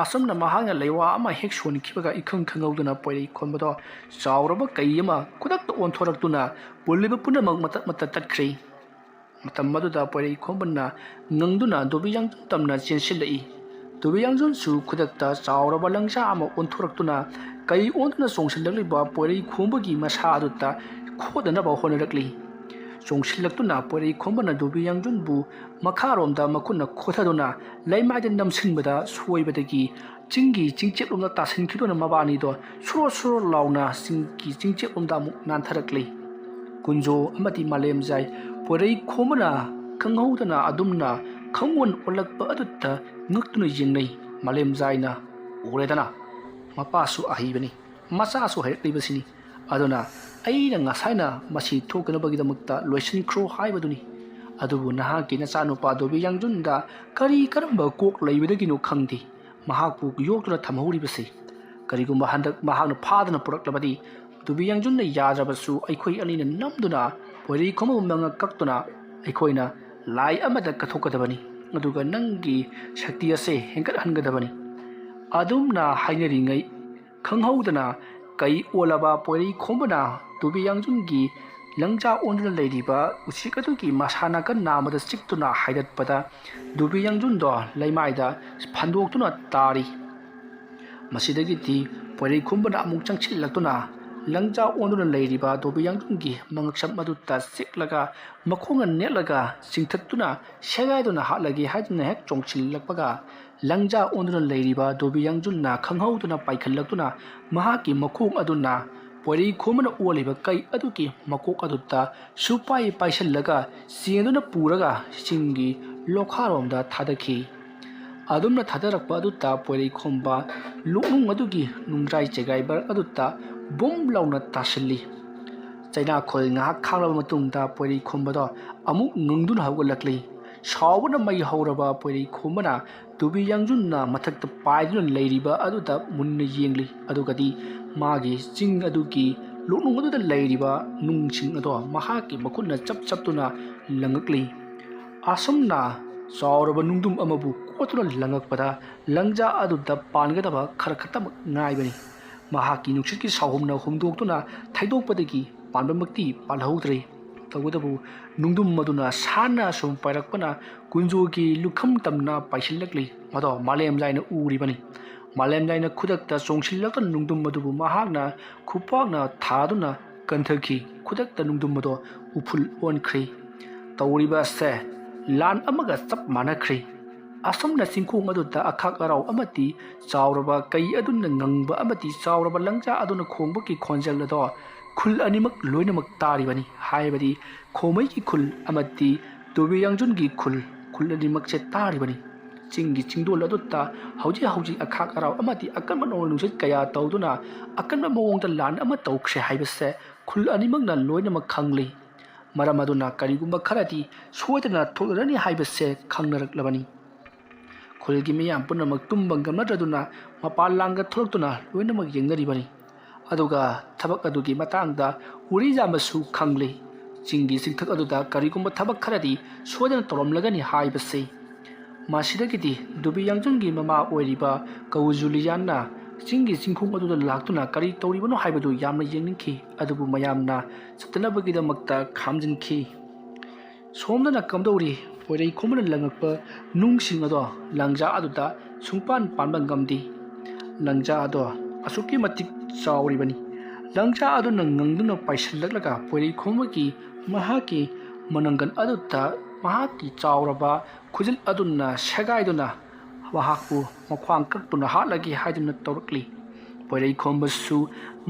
ꯑꯁꯨꯝꯅ ꯃꯍꯥꯛꯅ ꯂꯩꯋꯥ ꯑꯃ ꯍꯦꯛ ꯁꯣꯟꯈꯤꯕꯒ ꯏꯈꯪ ꯈꯪꯍꯧꯗꯅ ꯄꯣꯏꯔꯩ ꯈꯣꯝꯕꯗꯣ ꯆꯥꯎꯔꯕ ꯀꯩ ꯑꯃ ꯈꯨꯗꯛꯇ ꯑꯣꯟꯊꯣꯔꯛꯇꯨꯅ ꯄꯨꯜꯂꯤꯕ ꯄꯨꯝꯅꯃꯛ ꯃꯇꯠ ꯃꯇꯠ ꯇꯠꯈ꯭ꯔꯦ꯫ ꯃꯇꯝ ꯑꯗꯨꯗ ꯄꯣꯏꯔꯩ ꯈꯣꯝꯕꯅ ꯉꯪꯗꯨꯅ ꯗꯣꯕꯤ ꯌꯥꯡꯖꯨꯟ ꯇꯝꯅ ꯆꯦꯟꯁꯤꯜꯂꯛꯏ꯫ ꯗꯣꯕꯤ ꯌꯥꯡꯖꯨꯟꯁꯨ ꯈꯨꯗꯛꯇ ꯆꯥꯎꯔꯕ ꯂꯪꯖꯥ ꯑꯃ ꯑꯣꯟꯊꯣꯔꯛꯇꯨꯅ ꯀꯩ ꯑꯣꯟꯗꯨꯅ ꯆꯣꯡꯁꯤꯜꯂꯛꯂꯤꯕ ꯄꯣꯏꯔꯩ ꯈꯣꯝꯕꯒꯤ ꯃꯁꯥ ꯑꯗꯨꯗ ꯈꯣꯗꯅꯕ ꯍꯣꯠꯅꯔꯛꯂꯤ꯫ ꯆꯣꯡꯁꯤꯜꯂꯛꯇꯨꯅ ꯄꯣꯏꯔꯩ ꯈꯣꯝꯕꯅ ꯗꯣꯕꯤ ꯌꯥꯡꯖꯨꯟꯕꯨ ꯃꯈꯥꯔꯣꯝꯗ ꯃꯈꯨꯠꯅ ꯈꯣꯊꯗꯨꯅ ꯂꯩꯃꯥꯏꯗ ꯅꯝꯁꯤꯟꯕꯗ ꯁꯣꯏꯕꯗꯒꯤ ꯆꯤꯡꯒꯤ ꯆꯤꯡꯆꯦꯞꯂꯣꯝꯗ ꯇꯥꯁꯤꯟꯈꯤꯗꯨꯅ ꯃꯕꯥꯅꯤꯗꯣ ꯁꯨꯔꯣ ꯁꯨꯔꯣ ꯂꯥꯎꯅ ꯆꯤꯡꯒꯤ ꯆꯤꯡꯆꯦꯞꯂꯣꯝꯗ ꯑꯃꯨꯛ ꯅꯥꯟꯊꯔꯛꯂꯤ꯫ ꯀꯨꯟꯖꯣ ꯑꯃꯗꯤ ꯃꯥꯂꯦꯝꯖꯥꯏ ꯄꯣꯏꯔꯩ ꯈꯣꯝꯕꯅ ꯈꯪꯍꯧꯗꯅ ꯑꯗꯨꯝꯅ ꯈꯪꯑꯣꯟ ꯑꯣꯜꯂꯛꯄ ꯑꯗꯨꯗ ꯉꯛꯇꯨꯅ ꯌꯦꯡꯅꯩ꯫ ꯃꯥꯂꯦꯝꯖꯥꯏꯅ, "ꯎꯔꯦꯗꯅ, ꯃꯄꯥꯁꯨ ꯑꯍꯩꯕꯅꯤ, ꯃꯆꯥꯁꯨ ꯍꯩꯔꯛꯂꯤꯕꯁꯤꯅꯤ꯫ ꯑꯗꯨꯅ ꯑꯩꯅ ꯉꯁꯥꯏꯅ ꯃꯁꯤ ꯊꯣꯛꯇꯅꯕꯒꯤꯗꯃꯛꯇ ꯂꯣꯏꯁꯤꯟꯈ꯭ꯔꯣ ꯍꯥꯏꯕꯗꯨꯅꯤ꯫ ꯑꯗꯨꯕꯨ ꯅꯍꯥꯛꯀꯤ ꯅꯆꯥꯅꯨꯄꯥ ꯗꯣꯕꯤ ꯌꯥꯡꯖꯨꯟꯗ ꯀꯔꯤ ꯀꯔꯝꯕ ꯀꯣꯛ ꯂꯩꯕꯗꯒꯤꯅꯣ ꯈꯪꯗꯦ, ꯃꯍꯥꯛꯄꯨ ꯌꯣꯛꯇꯨꯅ ꯊꯝꯍꯧꯔꯤꯕꯁꯤ꯫ ꯀꯔꯤꯒꯨꯝꯕ ꯍꯟꯗꯛ ꯃꯍꯥꯛꯅ ꯐꯥꯗꯨꯅ ꯄꯨꯔꯛꯂꯕꯗꯤ, ꯗꯣꯕꯤ ꯌꯥꯡꯖꯨꯟꯅ ꯌꯥꯗ꯭ꯔꯕꯁꯨ ꯑꯩꯈꯣꯏ ꯑꯅꯤꯅ ꯅꯝꯗꯨꯅ ꯄꯣꯏꯔꯩ ꯈꯣꯝꯕꯕꯨ ꯃꯉꯛ ꯀꯛꯇꯨꯅ ꯑꯩꯈꯣꯏꯅ ꯂꯥꯏ ꯑꯃꯗ ꯀꯠꯊꯣꯛꯀꯗꯕꯅꯤ꯫ ꯑꯗꯨꯒ ꯅꯪꯒꯤ ꯁꯛꯇꯤ ꯑꯁꯦ ꯍꯦꯟꯒꯠꯍꯟꯒꯗꯕꯅꯤ"꯫ ꯑꯗꯨꯝꯅ ꯍꯥꯏꯅꯔꯤꯉꯩ ꯈꯪꯍꯧꯗꯅ ꯀꯩ ꯑꯣꯜꯂꯕ ꯄꯣꯏꯔꯩ ꯈꯣꯝꯕꯅ ꯗꯣꯕꯤ ꯌꯥꯡꯖꯨꯟꯒꯤ ꯂꯪꯖꯥ ꯑꯣꯟꯗꯨꯅ ꯂꯩꯔꯤꯕ ꯎꯆꯦꯛ ꯑꯗꯨꯒꯤ ꯃꯁꯥ ꯅꯥꯀꯟ ꯅꯥꯝꯃꯗ ꯆꯤꯛꯇꯨꯅ ꯍꯥꯏꯗꯠꯄꯗ ꯗꯣꯕꯤ ꯌꯥꯡꯖꯨꯟꯗꯣ ꯂꯩꯃꯥꯏꯗ ꯐꯟꯗꯣꯛꯇꯨꯅ ꯇꯥꯔꯤ꯫ ꯃꯁꯤꯗꯒꯤꯗꯤ ꯄꯣꯏꯔꯩ ꯈꯣꯝꯕꯅ ꯑꯃꯨꯛ ꯆꯪꯁꯤꯜꯂꯛꯇꯨꯅ ꯂꯪꯖꯥ ꯑꯣꯟꯗꯨꯅ ꯂꯩꯔꯤꯕ ꯗꯣꯕꯤ ꯌꯥꯡꯖꯨꯟꯒꯤ ꯃꯉꯛꯁꯝ ꯑꯗꯨꯗ ꯆꯤꯛꯂꯒ ꯃꯈꯣꯡꯅ ꯅꯦꯠꯂꯒ ꯆꯤꯡꯊꯠꯇꯨꯅ ꯁꯦꯒꯥꯏꯗꯨꯅ ꯍꯥꯠꯂꯒꯦ ꯍꯥꯏꯗꯨꯅ ꯍꯦꯛ ꯆꯣꯡꯁꯤꯜꯂꯛꯄꯒ, ꯂꯪꯖꯥ ꯑꯣꯟꯗꯨꯅ ꯂꯩꯔꯤꯕ ꯗꯣꯕꯤ ꯌꯥꯡꯖꯨꯟꯅ ꯈꯪꯍꯧꯗꯅ ꯄꯥꯏꯈꯠꯂꯛꯇꯨꯅ ꯃꯍꯥꯛꯀꯤ ꯃꯈꯣꯡ ꯑꯗꯨꯅ ꯄꯣꯏꯔꯩ ꯈꯣꯝꯕꯅ ꯑꯣꯜꯂꯤꯕ ꯀꯩ ꯑꯗꯨꯒꯤ ꯃꯀꯣꯛ ꯑꯗꯨꯗ ꯁꯨꯄꯥꯏ ꯄꯥꯏꯁꯤꯜꯂꯒ ꯆꯦꯟꯗꯨꯅ ꯄꯨꯔꯒ ꯆꯤꯡꯒꯤ ꯂꯣꯈꯥꯔꯣꯝꯗ ꯊꯥꯗꯈꯤ꯫ ꯑꯗꯨꯝꯅ ꯊꯥꯗꯔꯛꯄ ꯑꯗꯨꯗ ꯄꯣꯏꯔꯩꯈꯣꯝꯕ ꯂꯣꯛꯅꯨꯡ ꯑꯗꯨꯒꯤ ꯅꯨꯡꯖ꯭ꯔꯥꯏ ꯆꯦꯒꯥꯏ ꯃꯔꯛ ꯑꯗꯨꯗ ꯕꯨꯝ ꯂꯥꯎꯅ ꯇꯥꯁꯤꯜꯂꯤ꯫ ꯆꯩꯅꯥꯈꯣꯜ ꯉꯥꯏꯍꯥꯛ ꯈꯥꯡꯂꯕ ꯃꯇꯨꯡꯗ ꯄꯣꯏꯔꯩꯈꯣꯝꯕꯗꯣ ꯑꯃꯨꯛ ꯉꯪꯗꯨꯅ ꯍꯧꯒꯠꯂꯛꯂꯤ꯫ ꯁꯥꯎꯕꯅ ꯃꯩ ꯍꯧꯔꯕ ꯄꯣꯏꯔꯩꯈꯣꯝꯕꯅ ꯇꯨꯕꯤ ꯌꯥꯡꯖꯨꯟꯅ ꯃꯊꯛꯇ ꯄꯥꯏꯗꯨꯅ ꯂꯩꯔꯤꯕ ꯑꯗꯨꯗ ꯃꯨꯟꯅ ꯌꯦꯡꯂꯤ꯫ ꯑꯗꯨꯒꯗꯤ ꯃꯥꯒꯤ ꯆꯤꯡ ꯑꯗꯨꯒꯤ ꯂꯣꯛꯅꯨꯡ ꯑꯗꯨꯗ ꯂꯩꯔꯤꯕ ꯅꯨꯡꯁꯤꯡ ꯑꯗꯣ ꯃꯍꯥꯛꯀꯤ ꯃꯈꯨꯠꯅ ꯆꯞ ꯆꯞꯇꯨꯅ ꯂꯪꯉꯛꯂꯤ꯫ ꯑꯁꯨꯝꯅ ꯆꯥꯎꯔꯕ ꯅꯨꯡꯗꯨꯝ ꯑꯃꯕꯨ ꯀꯣꯠꯇꯨꯅ ꯂꯪꯉꯛꯄꯗ ꯂꯪꯖꯥ ꯑꯗꯨꯗ ꯄꯥꯟꯒꯗꯕ ꯈꯔ ꯈꯛꯇꯃꯛ ꯉꯥꯏꯕꯅꯤ꯫ ꯃꯍꯥꯛꯀꯤ ꯅꯨꯡꯁꯤꯠꯀꯤ ꯁꯥꯍꯨꯝꯅ ꯍꯨꯝꯗꯣꯛꯇꯨꯅ ꯊꯩꯗꯣꯛꯄꯗꯒꯤ ꯄꯥꯟꯕꯃꯛꯇꯤ ꯄꯥꯜꯍꯧꯗ꯭ꯔꯦ꯫ ꯇꯧꯕꯇꯕꯨ ꯅꯨꯡꯗꯨꯝ ꯑꯗꯨꯅ ꯁꯥꯟꯅ ꯁꯨꯝ ꯄꯥꯏꯔꯛꯄꯅ ꯀꯨꯟꯖꯣꯒꯤ ꯂꯨꯈꯝ ꯇꯝꯅ ꯄꯥꯏꯁꯤꯜꯂꯛꯂꯤ꯫ ꯃꯗꯣ ꯃꯥꯂꯦꯝ ꯂꯥꯏꯅ ꯎꯔꯤꯕꯅꯤ꯫ ꯃꯥꯂꯦꯝ ꯂꯥꯏꯅ ꯈꯨꯗꯛꯇ ꯆꯣꯡꯁꯤꯜꯂꯛꯇꯨꯅ ꯅꯨꯡꯗꯨꯝ ꯑꯗꯨꯕꯨ ꯃꯍꯥꯛꯅ ꯈꯨꯄꯥꯛꯅ ꯊꯥꯗꯨꯅ ꯀꯟꯊꯈꯤ꯫ ꯈꯨꯗꯛꯇ ꯅꯨꯡꯗꯨꯝ ꯑꯗꯣ ꯎꯐꯨꯜ ꯑꯣꯟꯈ꯭ꯔꯦ꯫ ꯇꯧꯔꯤꯕ ꯑꯁꯦ ꯂꯥꯟ ꯑꯃꯒ ꯆꯞ ꯃꯥꯟꯅꯈ꯭ꯔꯦ꯫ ꯑꯁꯨꯝꯅ ꯆꯤꯡꯈꯣꯡ ꯑꯗꯨꯗ ꯑꯈꯥꯛ ꯑꯔꯥꯎ ꯑꯃꯗꯤ ꯆꯥꯎꯔꯕ ꯀꯩ ꯑꯗꯨꯅ ꯉꯪꯕ ꯑꯃꯗꯤ ꯆꯥꯎꯔꯕ ꯂꯪꯖꯥ ꯑꯗꯨꯅ ꯈꯣꯡꯕꯒꯤ ꯈꯣꯟꯖꯦꯜ ꯑꯗꯣ ꯈꯨꯜ ꯑꯅꯤꯃꯛ ꯂꯣꯏꯅꯃꯛ ꯇꯥꯔꯤꯕꯅꯤ꯫ ꯍꯥꯏꯕꯗꯤ ꯈꯣꯃꯩꯒꯤ ꯈꯨꯜ ꯑꯃꯗꯤ ꯇꯨꯕꯤ ꯌꯥꯡꯖꯨꯟꯒꯤ ꯈꯨꯜ, ꯈꯨꯜ ꯑꯅꯤꯃꯛꯁꯦ ꯇꯥꯔꯤꯕꯅꯤ꯫ ꯆꯤꯡꯒꯤ ꯆꯤꯡꯗꯣꯜ ꯑꯗꯨꯗ ꯍꯧꯖꯤꯛ ꯍꯧꯖꯤꯛ ꯑꯈꯥꯛ ꯑꯔꯥꯎ ꯑꯃꯗꯤ ꯑꯀꯟꯕ ꯅꯣꯡꯂꯩ ꯅꯨꯡꯁꯤꯠ ꯀꯌꯥ ꯇꯧꯗꯨꯅ ꯑꯀꯟꯕ ꯃꯑꯣꯡꯗ ꯂꯥꯟ ꯑꯃ ꯇꯧꯈ꯭ꯔꯦ ꯍꯥꯏꯕꯁꯦ ꯈꯨꯜ ꯑꯅꯤꯃꯛꯅ ꯂꯣꯏꯅꯃꯛ ꯈꯪꯂꯤ꯫ ꯃꯔꯝ ꯑꯗꯨꯅ ꯀꯔꯤꯒꯨꯝꯕ ꯈꯔꯗꯤ ꯁꯣꯏꯗꯅ ꯊꯣꯛꯂꯔꯅꯤ ꯍꯥꯏꯕꯁꯦ ꯈꯪꯅꯔꯛꯂꯕꯅꯤ꯫ ꯈꯨꯜꯒꯤ ꯃꯤꯌꯥꯝ ꯄꯨꯝꯅꯃꯛ ꯇꯨꯝꯕ ꯉꯝꯅꯗ꯭ꯔꯗꯨꯅ ꯃꯄꯥꯟ ꯂꯥꯡꯗ ꯊꯣꯛꯂꯛꯇꯨꯅ ꯂꯣꯏꯅꯃꯛ ꯌꯦꯡꯅꯔꯤꯕꯅꯤ꯫ ꯑꯗꯨꯒ ꯊꯕꯛ ꯑꯗꯨꯒꯤ ꯃꯇꯥꯡꯗ ꯎꯔꯤꯖꯥꯝꯕꯁꯨ ꯈꯪꯂꯤ꯫ ꯆꯤꯡꯒꯤ ꯆꯤꯡꯊꯛ ꯑꯗꯨꯗ ꯀꯔꯤꯒꯨꯝꯕ ꯊꯕꯛ ꯈꯔꯗꯤ ꯁꯣꯏꯗꯅ ꯇꯧꯔꯝꯂꯒꯅꯤ ꯍꯥꯏꯕꯁꯤ꯫ ꯃꯁꯤꯗꯒꯤꯗꯤ ꯗꯨꯕꯤ ꯌꯥꯡꯖꯨꯟꯒꯤ ꯃꯃꯥ ꯑꯣꯏꯔꯤꯕ ꯀꯧ ꯖꯨꯂꯤꯌꯥꯟꯅ ꯆꯤꯡꯒꯤ ꯆꯤꯡꯈꯣꯡ ꯑꯗꯨꯗ ꯂꯥꯛꯇꯨꯅ ꯀꯔꯤ ꯇꯧꯔꯤꯕꯅꯣ ꯍꯥꯏꯕꯗꯨ ꯌꯥꯝꯅ ꯌꯦꯡꯅꯤꯡꯈꯤ꯫ ꯑꯗꯨꯕꯨ ꯃꯌꯥꯝꯅ ꯆꯠꯇꯅꯕꯒꯤꯗꯃꯛꯇ ꯈꯥꯝꯖꯤꯟꯈꯤ꯫ ꯁꯣꯝꯗꯅ ꯀꯝꯗꯧꯔꯤ? ꯄꯣꯏꯔꯩꯈꯣꯝꯕꯅ ꯂꯪꯉꯛꯄ ꯅꯨꯡꯁꯤꯡ ꯑꯗꯣ ꯂꯪꯖꯥ ꯑꯗꯨꯗ ꯁꯨꯡꯄꯥꯟ ꯄꯥꯟꯕ ꯉꯝꯗꯦ꯫ ꯂꯪꯖꯥ ꯑꯗꯣ ꯑꯁꯨꯛꯀꯤ ꯃꯇꯤꯛ ꯆꯥꯎꯔꯤꯕꯅꯤ꯫ ꯂꯪꯖꯥ ꯑꯗꯨꯅ ꯉꯪꯗꯨꯅ ꯄꯥꯏꯁꯤꯜꯂꯛꯂꯒ ꯄꯣꯏꯔꯩꯈꯣꯝꯕꯒꯤ ꯃꯍꯥꯛꯀꯤ ꯃꯅꯪꯒꯟ ꯑꯗꯨꯗ ꯃꯍꯥꯛꯀꯤ ꯆꯥꯎꯔꯕ ꯈꯨꯖꯤꯜ ꯑꯗꯨꯅ ꯁꯦꯒꯥꯏꯗꯨꯅ ꯃꯍꯥꯛꯄꯨ ꯃꯈ꯭ꯋꯥꯡ ꯀꯛꯇꯨꯅ ꯍꯥꯠꯂꯒꯦ ꯍꯥꯏꯗꯨꯅ ꯇꯧꯔꯛꯂꯤ꯫ ꯄꯣꯏꯔꯩꯈꯣꯝꯕꯁꯨ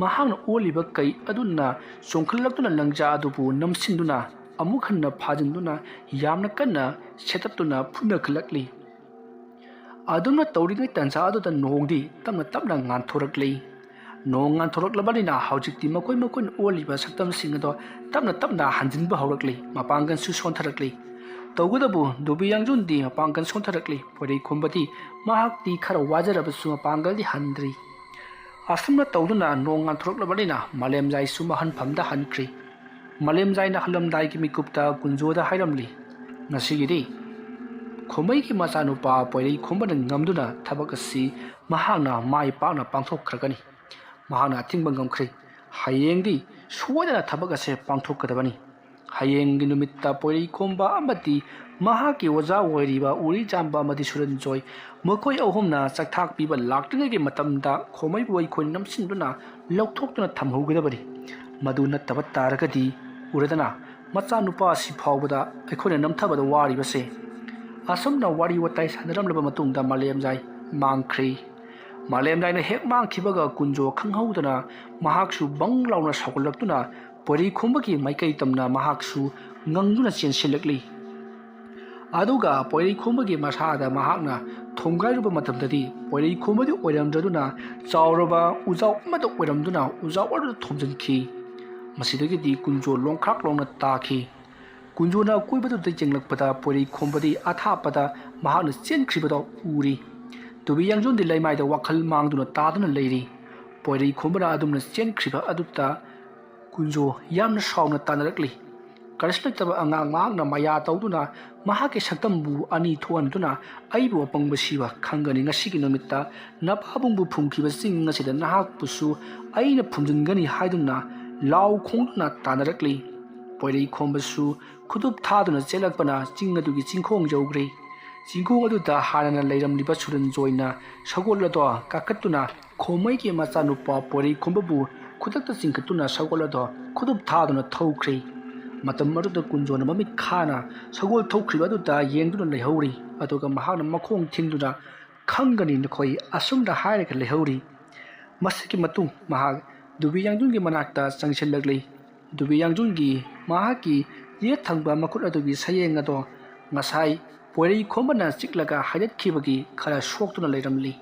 ꯃꯍꯥꯛꯅ ꯑꯣꯜꯂꯤꯕ ꯀꯩ ꯑꯗꯨꯅ ꯆꯣꯡꯈꯠꯂꯛꯇꯨꯅ ꯂꯪꯖꯥ ꯑꯗꯨꯕꯨ ꯅꯝꯁꯤꯟꯗꯨꯅ ꯑꯃꯨꯛ ꯍꯟꯅ ꯐꯥꯖꯤꯟꯗꯨꯅ ꯌꯥꯝꯅ ꯀꯟꯅ ꯁꯦꯠꯇꯠꯇꯨꯅ ꯐꯨꯅꯈꯠꯂꯛꯂꯤ꯫ ꯑꯗꯨꯝꯅ ꯇꯧꯔꯤꯉꯩ ꯇꯥꯟꯖꯥ ꯑꯗꯨꯗ ꯅꯣꯡꯗꯤ ꯇꯞꯅ ꯇꯞꯅ ꯉꯥꯟꯊꯣꯔꯛꯂꯤ꯫ ꯅꯣꯡ ꯉꯥꯟꯊꯣꯔꯛꯂꯕꯅꯤꯅ ꯍꯧꯖꯤꯛꯇꯤ ꯃꯈꯣꯏ ꯃꯈꯣꯏꯅ ꯑꯣꯜꯂꯤꯕ ꯁꯛꯇꯝꯁꯤꯡ ꯑꯗꯣ ꯇꯞꯅ ꯇꯞꯅ ꯍꯟꯖꯤꯟꯕ ꯍꯧꯔꯛꯂꯤ꯫ ꯃꯄꯥꯡꯒꯜꯁꯨ ꯁꯣꯟꯊꯔꯛꯂꯤ꯫ ꯇꯧꯕꯇꯕꯨ ꯗꯨꯕꯤ ꯌꯥꯡꯖꯨꯟꯗꯤ ꯃꯄꯥꯡꯒꯜ ꯁꯣꯟꯊꯔꯛꯂꯤ꯫ ꯄꯣꯏꯔꯩꯈꯣꯝꯕꯗꯤ ꯃꯍꯥꯛꯇꯤ ꯈꯔ ꯋꯥꯖꯔꯕꯁꯨ ꯃꯄꯥꯡꯒꯜꯗꯤ ꯍꯟꯗ꯭ꯔꯤ꯫ ꯑꯁꯨꯝꯅ ꯇꯧꯗꯨꯅ ꯅꯣꯡ ꯉꯥꯟꯊꯣꯔꯛꯂꯕꯅꯤꯅ ꯃꯥꯂꯦꯝꯖꯥꯏꯁꯨ ꯃꯍꯟꯐꯝꯗ ꯍꯟꯈ꯭ꯔꯤ꯫ ꯃꯥꯂꯦꯝꯖꯥꯏꯅ ꯍꯜꯂꯝꯗꯥꯏꯒꯤ ꯃꯤꯀꯨꯞꯇ ꯀꯨꯟꯖꯣꯗ ꯍꯥꯏꯔꯝꯂꯤ, "ꯉꯁꯤꯒꯤꯗꯤ ꯈꯣꯃꯩꯒꯤ ꯃꯆꯥꯅꯨꯄꯥ ꯄꯣꯏꯔꯩꯈꯣꯝꯕꯅ ꯉꯝꯗꯨꯅ ꯊꯕꯛ ꯑꯁꯤ ꯃꯍꯥꯛꯅ ꯃꯥꯏ ꯄꯥꯛꯅ ꯄꯥꯡꯊꯣꯛꯈ꯭ꯔꯒꯅꯤ꯫ ꯃꯍꯥꯛꯅ ꯑꯊꯤꯡꯕ ꯉꯝꯈ꯭ꯔꯦ꯫ ꯍꯌꯦꯡꯗꯤ ꯁꯣꯏꯗꯅ ꯊꯕꯛ ꯑꯁꯦ ꯄꯥꯡꯊꯣꯛꯀꯗꯕꯅꯤ꯫ ꯍꯌꯦꯡꯒꯤ ꯅꯨꯃꯤꯠꯇ ꯄꯣꯏꯔꯩꯈꯣꯝꯕ ꯑꯃꯗꯤ ꯃꯍꯥꯛꯀꯤ ꯑꯣꯖꯥ ꯑꯣꯏꯔꯤꯕ ꯎꯔꯤꯖꯥꯝꯕ ꯑꯃꯗꯤ ꯁꯨꯔꯟꯖꯣꯏ, ꯃꯈꯣꯏ ꯑꯍꯨꯝꯅ ꯆꯥꯛꯊꯥꯛ ꯄꯤꯕ ꯂꯥꯛꯇ꯭ꯔꯤꯉꯩꯒꯤ ꯃꯇꯝꯗ ꯈꯣꯃꯩꯕꯨ ꯑꯩꯈꯣꯏ ꯅꯝꯁꯤꯟꯗꯨꯅ ꯂꯧꯊꯣꯛꯇꯨꯅ ꯊꯝꯍꯧꯒꯗꯕꯅꯤ꯫ ꯃꯗꯨ ꯅꯠꯇꯕ ꯇꯥꯔꯒꯗꯤ, ꯎꯔꯗꯅ, ꯃꯆꯥꯅꯨꯄꯥ ꯑꯁꯤ ꯐꯥꯎꯕꯗ ꯑꯩꯈꯣꯏꯅ ꯅꯝꯊꯕꯗ ꯋꯥꯔꯤꯕꯁꯦ꯫" ꯑꯁꯨꯝꯅ ꯋꯥꯔꯤ ꯋꯥꯇꯥꯏ ꯁꯥꯟꯅꯔꯝꯂꯕ ꯃꯇꯨꯡꯗ ꯃꯥꯂꯦꯝꯖꯥꯏ ꯃꯥꯡꯈ꯭ꯔꯤ꯫ ꯃꯥꯂꯦꯝꯖꯥꯏꯅ ꯍꯦꯛ ꯃꯥꯡꯈꯤꯕꯒ ꯀꯨꯟꯖꯣ ꯈꯪꯍꯧꯗꯅ ꯃꯍꯥꯛꯁꯨ ꯕꯪ ꯂꯥꯎꯅ ꯁꯥꯎꯒꯠꯂꯛꯇꯨꯅ ꯄꯣꯏꯔꯩꯈꯣꯝꯕꯒꯤ ꯃꯥꯏꯀꯩ ꯇꯝꯅ ꯃꯍꯥꯛꯁꯨ ꯉꯪꯗꯨꯅ ꯆꯦꯟꯁꯤꯜꯂꯛꯂꯤ꯫ ꯑꯗꯨꯒ ꯄꯣꯏꯔꯩꯈꯣꯝꯕꯒꯤ ꯃꯁꯥꯗ ꯃꯍꯥꯛꯅ ꯊꯣꯝꯒꯥꯏꯔꯨꯕ ꯃꯇꯝꯗꯗꯤ ꯄꯣꯏꯔꯩꯈꯣꯝꯕꯗꯤ ꯑꯣꯏꯔꯝꯗ꯭ꯔꯗꯨꯅ ꯆꯥꯎꯔꯕ ꯎꯖꯥꯎ ꯑꯃꯗ ꯑꯣꯏꯔꯝꯗꯨꯅ ꯎꯖꯥꯎ ꯑꯗꯨꯗ ꯊꯣꯝꯖꯤꯟꯈꯤ꯫ ꯃꯁꯤꯗꯒꯤꯗꯤ ꯀꯨꯟꯖꯣ ꯂꯣꯡꯈ꯭ꯔꯥꯛ ꯂꯣꯡꯅ ꯇꯥꯈꯤ꯫ ꯀꯨꯟꯖꯣꯅ ꯑꯀꯣꯏꯕꯗꯨꯗ ꯌꯦꯡꯂꯛꯄꯗ ꯄꯣꯏꯔꯩꯈꯣꯝꯕꯗ ꯑꯊꯥꯞꯄꯗ ꯃꯍꯥꯛꯅ ꯆꯦꯟꯈ꯭ꯔꯤꯕꯗꯣ ꯎꯔꯤ꯫ ꯗꯨꯕꯤ ꯌꯥꯡꯖꯣꯟꯗꯤ ꯂꯩꯃꯥꯏꯗ ꯋꯥꯈꯜ ꯃꯥꯡꯗꯨꯅ ꯇꯥꯗꯨꯅ ꯂꯩꯔꯤ꯫ ꯄꯣꯏꯔꯩꯈꯣꯝꯕꯅ ꯑꯗꯨꯝꯅ ꯆꯦꯟꯈ꯭ꯔꯤꯕ ꯑꯗꯨꯗ ꯀꯨꯟꯖꯣ ꯌꯥꯝꯅ ꯁꯥꯎꯅ ꯇꯥꯅꯔꯛꯂꯤ꯫ ꯀꯔꯤꯁꯨ ꯂꯩꯇꯕ ꯑꯉꯥꯡ ꯃꯍꯥꯛꯅ ꯃꯌꯥ ꯇꯧꯗꯨꯅ ꯃꯍꯥꯛꯀꯤ ꯁꯛꯇꯝꯕꯨ ꯑꯅꯤ ꯊꯣꯛꯍꯟꯗꯨꯅ, "ꯑꯩꯕꯨ ꯑꯄꯪꯕ ꯁꯤꯕ ꯈꯪꯒꯅꯤ꯫ ꯉꯁꯤꯒꯤ ꯅꯨꯃꯤꯠꯇ ꯅꯄꯥꯕꯨꯡꯕꯨ ꯐꯨꯝꯈꯤꯕ ꯆꯤꯡ ꯑꯁꯤꯗ ꯅꯍꯥꯛꯄꯨꯁꯨ ꯑꯩꯅ ꯐꯨꯝꯖꯤꯟꯒꯅꯤ" ꯍꯥꯏꯗꯨꯅ ꯂꯥꯎ ꯈꯣꯡꯗꯨꯅ ꯇꯥꯅꯔꯛꯂꯤ꯫ ꯄꯣꯏꯔꯩꯈꯣꯝꯕꯁꯨ ꯈꯨꯗꯨꯞ ꯊꯥꯗꯨꯅ ꯆꯦꯜꯂꯛꯄꯅ ꯆꯤꯡ ꯑꯗꯨꯒꯤ ꯆꯤꯡꯈꯣꯡ ꯌꯧꯈ꯭ꯔꯦ꯫ ꯆꯤꯡꯈꯣꯡ ꯑꯗꯨꯗ ꯍꯥꯟꯅꯅ ꯂꯩꯔꯝꯂꯤꯕ ꯁꯨꯔꯟꯖꯣꯏꯅ ꯁꯒꯣꯜ ꯑꯗꯣ ꯀꯥꯈꯠꯇꯨꯅ ꯈꯣꯃꯩꯒꯤ ꯃꯆꯥꯅꯨꯄꯥ ꯄꯣꯏꯔꯩꯈꯣꯝꯕꯕꯨ ꯈꯨꯗꯛꯇ ꯆꯤꯡꯈꯠꯇꯨꯅ ꯁꯒꯣꯜ ꯑꯗꯣ ꯈꯨꯗꯨꯞ ꯊꯥꯗꯨꯅ ꯊꯧꯈ꯭ꯔꯦ꯫ ꯃꯇꯝ ꯑꯗꯨꯗ ꯀꯨꯟꯖꯣꯅ ꯃꯃꯤꯠ ꯈꯥꯅ ꯁꯒꯣꯜ ꯊꯧꯈ꯭ꯔꯤꯕ ꯑꯗꯨꯗ ꯌꯦꯡꯗꯨꯅ ꯂꯩꯍꯧꯔꯤ꯫ ꯑꯗꯨꯒ ꯃꯍꯥꯛꯅ ꯃꯈꯣꯡ ꯊꯤꯡꯗꯨꯅ, "ꯈꯪꯒꯅꯤ ꯅꯈꯣꯏ" ꯑꯁꯨꯝꯅ ꯍꯥꯏꯔꯒ ꯂꯩꯍꯧꯔꯤ꯫ ꯃꯁꯤꯒꯤ ꯃꯇꯨꯡ ꯃꯍꯥꯛ ꯗꯨꯕꯤ ꯌꯥꯡꯖꯨꯟꯒꯤ ꯃꯅꯥꯛꯇ ꯆꯪꯁꯤꯜꯂꯛꯂꯤ꯫ ꯗꯨꯕꯤ ꯌꯥꯡꯖꯨꯟꯒꯤ ꯃꯍꯥꯛꯀꯤ ꯌꯦꯠ ꯊꯪꯕ ꯃꯈꯨꯠ ꯑꯗꯨꯒꯤ ꯁꯌꯦꯡ ꯑꯗꯣ ꯉꯁꯥꯏ ꯄꯣꯏꯔꯩ ꯈꯣꯝꯕꯅ ꯆꯤꯛꯂꯒ ꯍꯥꯏꯗꯠꯈꯤꯕꯒꯤ ꯈꯔ ꯁꯣꯛꯇꯨꯅ ꯂꯩꯔꯝꯂꯤ꯫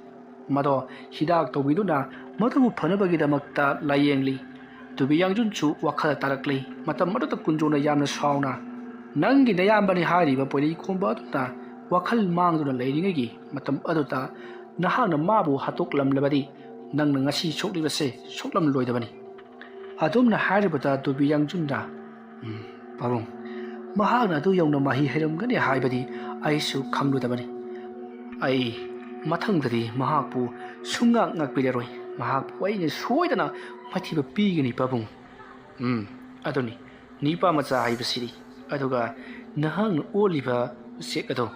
ꯃꯗꯣ ꯍꯤꯗꯥꯛ ꯇꯧꯕꯤꯗꯨꯅ ꯃꯗꯨꯕꯨ ꯐꯅꯕꯒꯤꯗꯃꯛꯇ ꯂꯥꯌꯦꯡꯂꯤ꯫ ꯇꯨꯕꯤ ꯌꯥꯡꯖꯨꯟꯁꯨ ꯋꯥꯈꯜ ꯇꯥꯔꯛꯂꯤ꯫ ꯃꯇꯝ ꯑꯗꯨꯗ ꯀꯨꯟꯖꯣꯅ ꯌꯥꯝꯅ ꯁꯥꯎꯅ, "ꯅꯪꯒꯤ ꯅꯌꯥꯝꯕꯅꯤ ꯍꯥꯏꯔꯤꯕ ꯄꯣꯏꯔꯩ ꯈꯣꯝꯕ ꯑꯗꯨꯅ ꯋꯥꯈꯜ ꯃꯥꯡꯗꯨꯅ ꯂꯩꯔꯤꯉꯩꯒꯤ ꯃꯇꯝ ꯑꯗꯨꯗ ꯅꯍꯥꯛꯅ ꯃꯥꯕꯨ ꯍꯥꯠꯇꯣꯛꯂꯝꯂꯕꯗꯤ ꯅꯪꯅ ꯉꯁꯤ ꯁꯣꯛꯂꯤꯕꯁꯦ ꯁꯣꯛꯂꯝꯂꯣꯏꯗꯕꯅꯤ"꯫ ꯑꯗꯨꯝꯅ ꯍꯥꯏꯔꯤꯕꯗ ꯇꯨꯕꯤ ꯌꯥꯡꯖꯨꯟꯅ, "ꯎꯝ, ꯄꯥꯕꯨꯡ, ꯃꯍꯥꯛꯅ ꯑꯗꯨ ꯌꯧꯅ ꯃꯍꯩ ꯍꯩꯔꯝꯒꯅꯤ ꯍꯥꯏꯕꯗꯤ ꯑꯩꯁꯨ ꯈꯪꯂꯨꯗꯕꯅꯤ꯫ ꯑꯩ ꯃꯊꯪꯗꯗꯤ ꯃꯍꯥꯛꯄꯨ ꯁꯨꯡꯉꯥꯛ ꯉꯥꯛꯄꯤꯔꯔꯣꯏ꯫ ꯃꯍꯥꯛꯄꯨ ꯑꯩꯅ ꯁꯣꯏꯗꯅ ꯃꯥꯏꯊꯤꯕ ꯄꯤꯒꯅꯤ, ꯄꯥꯕꯨꯡ"꯫ "ꯎꯝ, ꯑꯗꯨꯅꯤ, ꯅꯤꯄꯥ ꯃꯆꯥ ꯍꯥꯏꯕꯁꯤꯗꯤ꯫ ꯑꯗꯨꯒ ꯅꯍꯥꯛꯅ ꯑꯣꯜꯂꯤꯕ ꯎꯆꯦꯛ ꯑꯗꯣ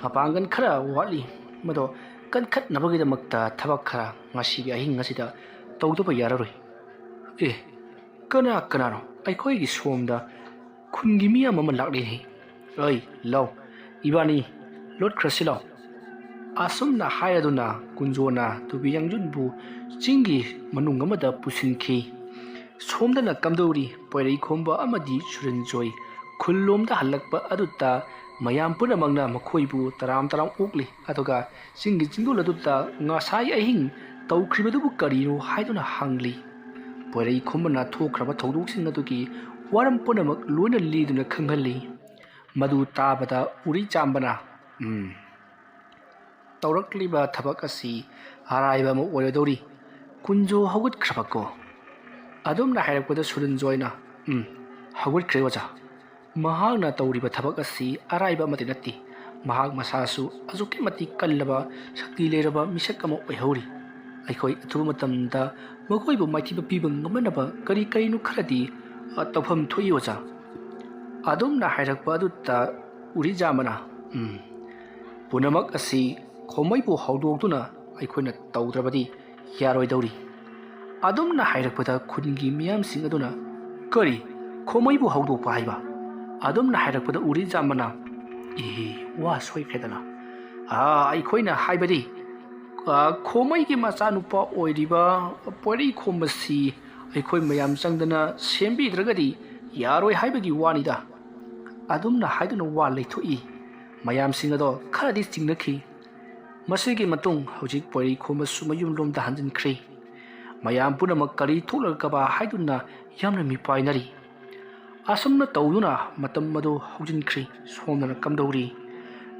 ꯃꯄꯥꯡꯒꯜ ꯈꯔ ꯋꯥꯠꯂꯤ꯫ ꯃꯗꯣ ꯀꯟꯈꯠꯅꯕꯒꯤꯗꯃꯛꯇ ꯊꯕꯛ ꯈꯔ ꯉꯁꯤꯒꯤ ꯑꯍꯤꯡ ꯑꯁꯤꯗ ꯇꯧꯗꯕ ꯌꯥꯔꯔꯣꯏ꯫ ꯑꯦ, ꯀꯅꯥ ꯀꯅꯥꯅꯣ? ꯑꯩꯈꯣꯏꯒꯤ ꯁꯣꯝꯗ ꯈꯨꯟꯒꯤ ꯃꯤꯌꯥꯝ ꯑꯃ ꯂꯥꯛꯂꯤꯅꯦ꯫ ꯑꯩ, ꯂꯥꯎ, ꯏꯕꯥꯅꯤ ꯂꯣꯠꯈ꯭ꯔꯁꯤ ꯂꯥꯎ"꯫ ꯑꯁꯨꯝꯅ ꯍꯥꯏꯔꯗꯨꯅ ꯀꯨꯟꯖꯣꯅ ꯇꯨꯕꯤ ꯌꯥꯡꯖꯨꯟꯕꯨ ꯆꯤꯡꯒꯤ ꯃꯅꯨꯡ ꯑꯃꯗ ꯄꯨꯁꯤꯟꯈꯤ꯫ ꯁꯣꯝꯗꯅ ꯀꯝꯗꯧꯔꯤ? ꯄꯣꯏꯔꯩ ꯈꯣꯝꯕ ꯑꯃꯗꯤ ꯁꯨꯔꯟꯖꯣꯏ ꯈꯨꯜꯂꯣꯝꯗ ꯍꯜꯂꯛꯄ ꯑꯗꯨꯗ ꯃꯌꯥꯝ ꯄꯨꯝꯅꯃꯛꯅ ꯃꯈꯣꯏꯕꯨ ꯇꯔꯥꯝ ꯇꯔꯥꯝ ꯑꯣꯛꯂꯤ꯫ ꯑꯗꯨꯒ ꯆꯤꯡꯒꯤ ꯆꯤꯡꯗꯣꯜ ꯑꯗꯨꯗ ꯉꯁꯥꯏ ꯑꯍꯤꯡ ꯇꯧꯈ꯭ꯔꯤꯕꯗꯨꯕꯨ ꯀꯔꯤꯅꯣ ꯍꯥꯏꯗꯨꯅ ꯍꯪꯂꯤ꯫ ꯄꯣꯏꯔꯩ ꯈꯣꯝꯕꯅ ꯊꯣꯛꯈ꯭ꯔꯕ ꯊꯧꯗꯣꯛꯁꯤꯡ ꯑꯗꯨꯒꯤ ꯋꯥꯔꯝ ꯄꯨꯝꯅꯃꯛ ꯂꯣꯏꯅ ꯂꯤꯗꯨꯅ ꯈꯪꯍꯜꯂꯤ꯫ ꯃꯗꯨ ꯇꯥꯕꯗ ꯎꯔꯤꯆꯥꯝꯕꯅ, "ꯎꯝ, ꯇꯧꯔꯛꯂꯤꯕ ꯊꯕꯛ ꯑꯁꯤ ꯑꯔꯥꯏꯕ ꯑꯃ ꯑꯣꯏꯔꯗꯧꯔꯤ꯫ ꯀꯨꯟꯖꯣ ꯍꯧꯒꯠꯈ꯭ꯔꯕꯀꯣ?" ꯑꯗꯨꯝꯅ ꯍꯥꯏꯔꯛꯄꯗ ꯁꯨꯔꯟꯖꯣꯏꯅ, "ꯎꯝ, ꯍꯧꯒꯠꯈ꯭ꯔꯦ ꯑꯣꯖꯥ꯫ ꯃꯍꯥꯛꯅ ꯇꯧꯔꯤꯕ ꯊꯕꯛ ꯑꯁꯤ ꯑꯔꯥꯏꯕ ꯑꯃꯗꯤ ꯅꯠꯇꯦ꯫ ꯃꯍꯥꯛ ꯃꯁꯥꯁꯨ ꯑꯁꯨꯛꯀꯤ ꯃꯇꯤꯛ ꯀꯜꯂꯕ, ꯁꯛꯇꯤ ꯂꯩꯔꯕ ꯃꯤꯁꯛ ꯑꯃ ꯑꯣꯏꯍꯧꯔꯤ꯫ ꯑꯩꯈꯣꯏ ꯑꯊꯨꯕ ꯃꯇꯝꯗ ꯃꯈꯣꯏꯕꯨ ꯃꯥꯏꯊꯤꯕ ꯄꯤꯕ ꯉꯝꯅꯅꯕ ꯀꯔꯤ ꯀꯔꯤꯅꯣ ꯈꯔꯗꯤ, ꯑ, ꯇꯧꯐꯝ ꯊꯣꯛꯏ ꯑꯣꯖꯥ"꯫ ꯑꯗꯨꯝꯅ ꯍꯥꯏꯔꯛꯄ ꯑꯗꯨꯗ ꯎꯔꯤꯖꯥꯝꯕꯅ, "ꯎꯝ, ꯄꯨꯝꯅꯃꯛ ꯑꯁꯤ ꯈꯣꯃꯩꯕꯨ ꯍꯧꯗꯣꯛꯇꯨꯅ ꯑꯩꯈꯣꯏꯅ ꯇꯧꯗ꯭ꯔꯕꯗꯤ ꯌꯥꯔꯣꯏꯗꯧꯔꯤ"꯫ ꯑꯗꯨꯝꯅ ꯍꯥꯏꯔꯛꯄꯗ ꯈꯨꯟꯒꯤ ꯃꯤꯌꯥꯝꯁꯤꯡ ꯑꯗꯨꯅ, "ꯀꯔꯤ? ꯈꯣꯃꯩꯕꯨ ꯍꯧꯗꯣꯛꯄ ꯍꯥꯏꯕ?" ꯑꯗꯨꯝꯅ ꯍꯥꯏꯔꯛꯄꯗ ꯎꯔꯤꯖꯥꯝꯕꯅ, "ꯏꯍꯦ, ꯋꯥ ꯁꯣꯏꯈ꯭ꯔꯦꯗꯅ꯫ ꯑꯥ, ꯑꯩꯈꯣꯏꯅ ꯍꯥꯏꯕꯗꯤ, ꯑꯥ, ꯈꯣꯃꯩꯒꯤ ꯃꯆꯥꯅꯨꯄꯥ ꯑꯣꯏꯔꯤꯕ ꯄꯣꯏꯔꯩ ꯈꯣꯝꯕꯁꯤ ꯑꯩꯈꯣꯏ ꯃꯌꯥꯝ ꯆꯪꯗꯅ ꯁꯦꯝꯕꯤꯗ꯭ꯔꯒꯗꯤ ꯌꯥꯔꯣꯏ ꯍꯥꯏꯕꯒꯤ ꯋꯥꯅꯤꯗ"꯫ ꯑꯗꯨꯝꯅ ꯍꯥꯏꯗꯨꯅ ꯋꯥ ꯂꯩꯊꯣꯛꯏ꯫ ꯃꯌꯥꯝꯁꯤꯡ ꯑꯗꯣ ꯈꯔꯗꯤ ꯆꯤꯡꯅꯈꯤ꯫ ꯃꯁꯤꯒꯤ ꯃꯇꯨꯡ ꯍꯧꯖꯤꯛ ꯄꯣꯏꯔꯩꯈꯣꯝꯕꯁꯨ ꯃꯌꯨꯝꯂꯣꯝꯗ ꯍꯟꯖꯤꯟꯈ꯭ꯔꯦ꯫ ꯃꯌꯥꯝ ꯄꯨꯝꯅꯃꯛ ꯀꯔꯤ ꯊꯣꯛꯂꯒꯕ ꯍꯥꯏꯗꯨꯅ ꯌꯥꯝꯅ ꯃꯤꯄꯥꯏꯅꯔꯤ꯫ ꯑꯁꯨꯝꯅ ꯇꯧꯗꯨꯅ ꯃꯇꯝ ꯑꯗꯨ ꯍꯧꯖꯤꯟꯈ꯭ꯔꯦ꯫ ꯁꯣꯝꯗꯅ ꯀꯝꯗꯧꯔꯤ?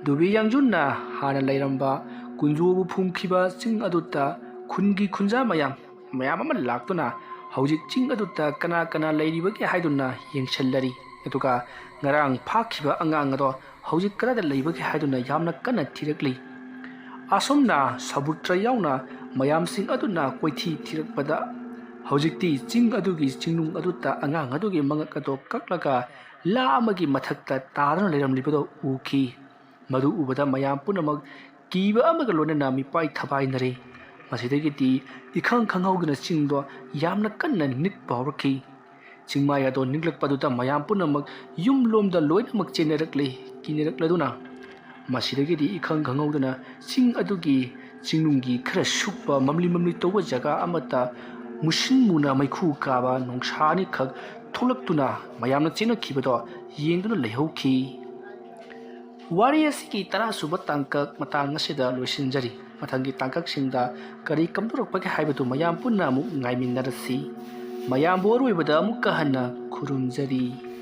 ꯗꯨꯕꯤ ꯌꯥꯡꯖꯨꯟꯅ ꯍꯥꯟꯅ ꯂꯩꯔꯝꯕ ꯀꯨꯟꯖꯣꯕꯨ ꯐꯨꯝꯈꯤꯕ ꯆꯤꯡ ꯑꯗꯨꯗ ꯈꯨꯟꯒꯤ ꯈꯨꯟꯖꯥ ꯃꯌꯥꯝ, ꯃꯌꯥꯝ ꯑꯃ ꯂꯥꯛꯇꯨꯅ ꯍꯧꯖꯤꯛ ꯆꯤꯡ ꯑꯗꯨꯗ ꯀꯅꯥ ꯀꯅꯥ ꯂꯩꯔꯤꯕꯒꯦ ꯍꯥꯏꯗꯨꯅ ꯌꯦꯡꯁꯤꯜꯂꯔꯤ꯫ ꯑꯗꯨꯒ ꯉꯔꯥꯡ ꯐꯥꯈꯤꯕ ꯑꯉꯥꯡ ꯑꯗꯣ ꯍꯧꯖꯤꯛ ꯀꯗꯥꯏꯗ ꯂꯩꯕꯒꯦ ꯍꯥꯏꯗꯨꯅ ꯌꯥꯝꯅ ꯀꯟꯅ ꯊꯤꯔꯛꯂꯤ꯫ ꯑꯁꯨꯝꯅ ꯁꯥꯃꯨꯗ꯭ꯔ ꯌꯥꯎꯅ ꯃꯌꯥꯝꯁꯤꯡ ꯑꯗꯨꯅ ꯀꯣꯏꯊꯤ ꯊꯤꯔꯛꯄꯗ ꯍꯧꯖꯤꯛꯇꯤ ꯆꯤꯡ ꯑꯗꯨꯒꯤ ꯆꯤꯡꯅꯨꯡ ꯑꯗꯨꯗ ꯑꯉꯥꯡ ꯑꯗꯨꯒꯤ ꯃꯉꯛ ꯑꯗꯨ ꯀꯛꯂꯒ ꯂꯥ ꯑꯃꯒꯤ ꯃꯊꯛꯇ ꯇꯥꯗꯨꯅ ꯂꯩꯔꯝꯂꯤꯕꯗꯨ ꯎꯈꯤ꯫ ꯃꯗꯨ ꯎꯕꯗ ꯃꯌꯥꯝ ꯄꯨꯝꯅꯃꯛ ꯀꯤꯕ ꯑꯃꯒ ꯂꯣꯏꯅꯅ ꯃꯤꯄꯥꯏ ꯊꯕꯥꯏꯅꯔꯦ꯫ ꯃꯁꯤꯗꯒꯤꯗꯤ ꯏꯈꯪ ꯈꯪꯍꯧꯗꯅ ꯆꯤꯡꯗꯣ ꯌꯥꯝꯅ ꯀꯟꯅ ꯅꯤꯛꯄ ꯍꯧꯔꯛꯈꯤ꯫ ꯆꯤꯡꯃꯥꯏ ꯑꯗꯣ ꯅꯤꯛꯂꯛꯄꯗꯨꯗ ꯃꯌꯥꯝ ꯄꯨꯝꯅꯃꯛ ꯌꯨꯝꯂꯣꯝꯗ ꯂꯣꯏꯅꯃꯛ ꯆꯦꯟꯅꯔꯛꯂꯦ꯫ ꯀꯤꯅꯔꯛꯂꯗꯨꯅ ꯃꯁꯤꯗꯒꯤꯗꯤ ꯏꯈꯪ ꯈꯪꯍꯧꯗꯅ ꯆꯤꯡ ꯑꯗꯨꯒꯤ ꯆꯤꯡꯅꯨꯡꯒꯤ ꯈꯔ ꯁꯨꯞꯄ ꯃꯝꯂꯤ ꯃꯝꯂꯤ ꯇꯧꯕ ꯖꯒꯥ ꯑꯃꯠꯇ ꯃꯨꯁꯤꯟ ꯃꯨꯅ ꯃꯩꯈꯨ ꯀꯥꯕ ꯅꯣꯡꯁꯥ ꯑꯅꯤꯈꯛ ꯊꯣꯛꯂꯛꯇꯨꯅ ꯃꯌꯥꯝꯅ ꯆꯦꯟꯅꯈꯤꯕꯗꯣ ꯌꯦꯡꯗꯨꯅ ꯂꯩꯍꯧꯈꯤ꯫ ꯋꯥꯔꯤ ꯑꯁꯤꯒꯤ ꯇꯔꯥꯁꯨꯕ ꯇꯥꯡꯀꯛ ꯃꯇꯥꯡ ꯑꯁꯤꯗ ꯂꯣꯏꯁꯤꯟꯖꯔꯤ꯫ ꯃꯊꯪꯒꯤ ꯇꯥꯡꯀꯛꯁꯤꯡꯗ ꯀꯔꯤ ꯀꯝꯗꯧꯔꯛꯄꯒꯦ ꯍꯥꯏꯕꯗꯨ ꯃꯌꯥꯝ ꯄꯨꯟꯅ ꯑꯃꯨꯛ ꯉꯥꯏꯃꯤꯟꯅꯔꯁꯤ꯫ ꯃꯌꯥꯝꯕꯨ ꯑꯔꯣꯏꯕꯗ ꯑꯃꯨꯛꯀ ꯍꯟꯅ ꯈꯨꯔꯨꯝꯖꯔꯤ꯫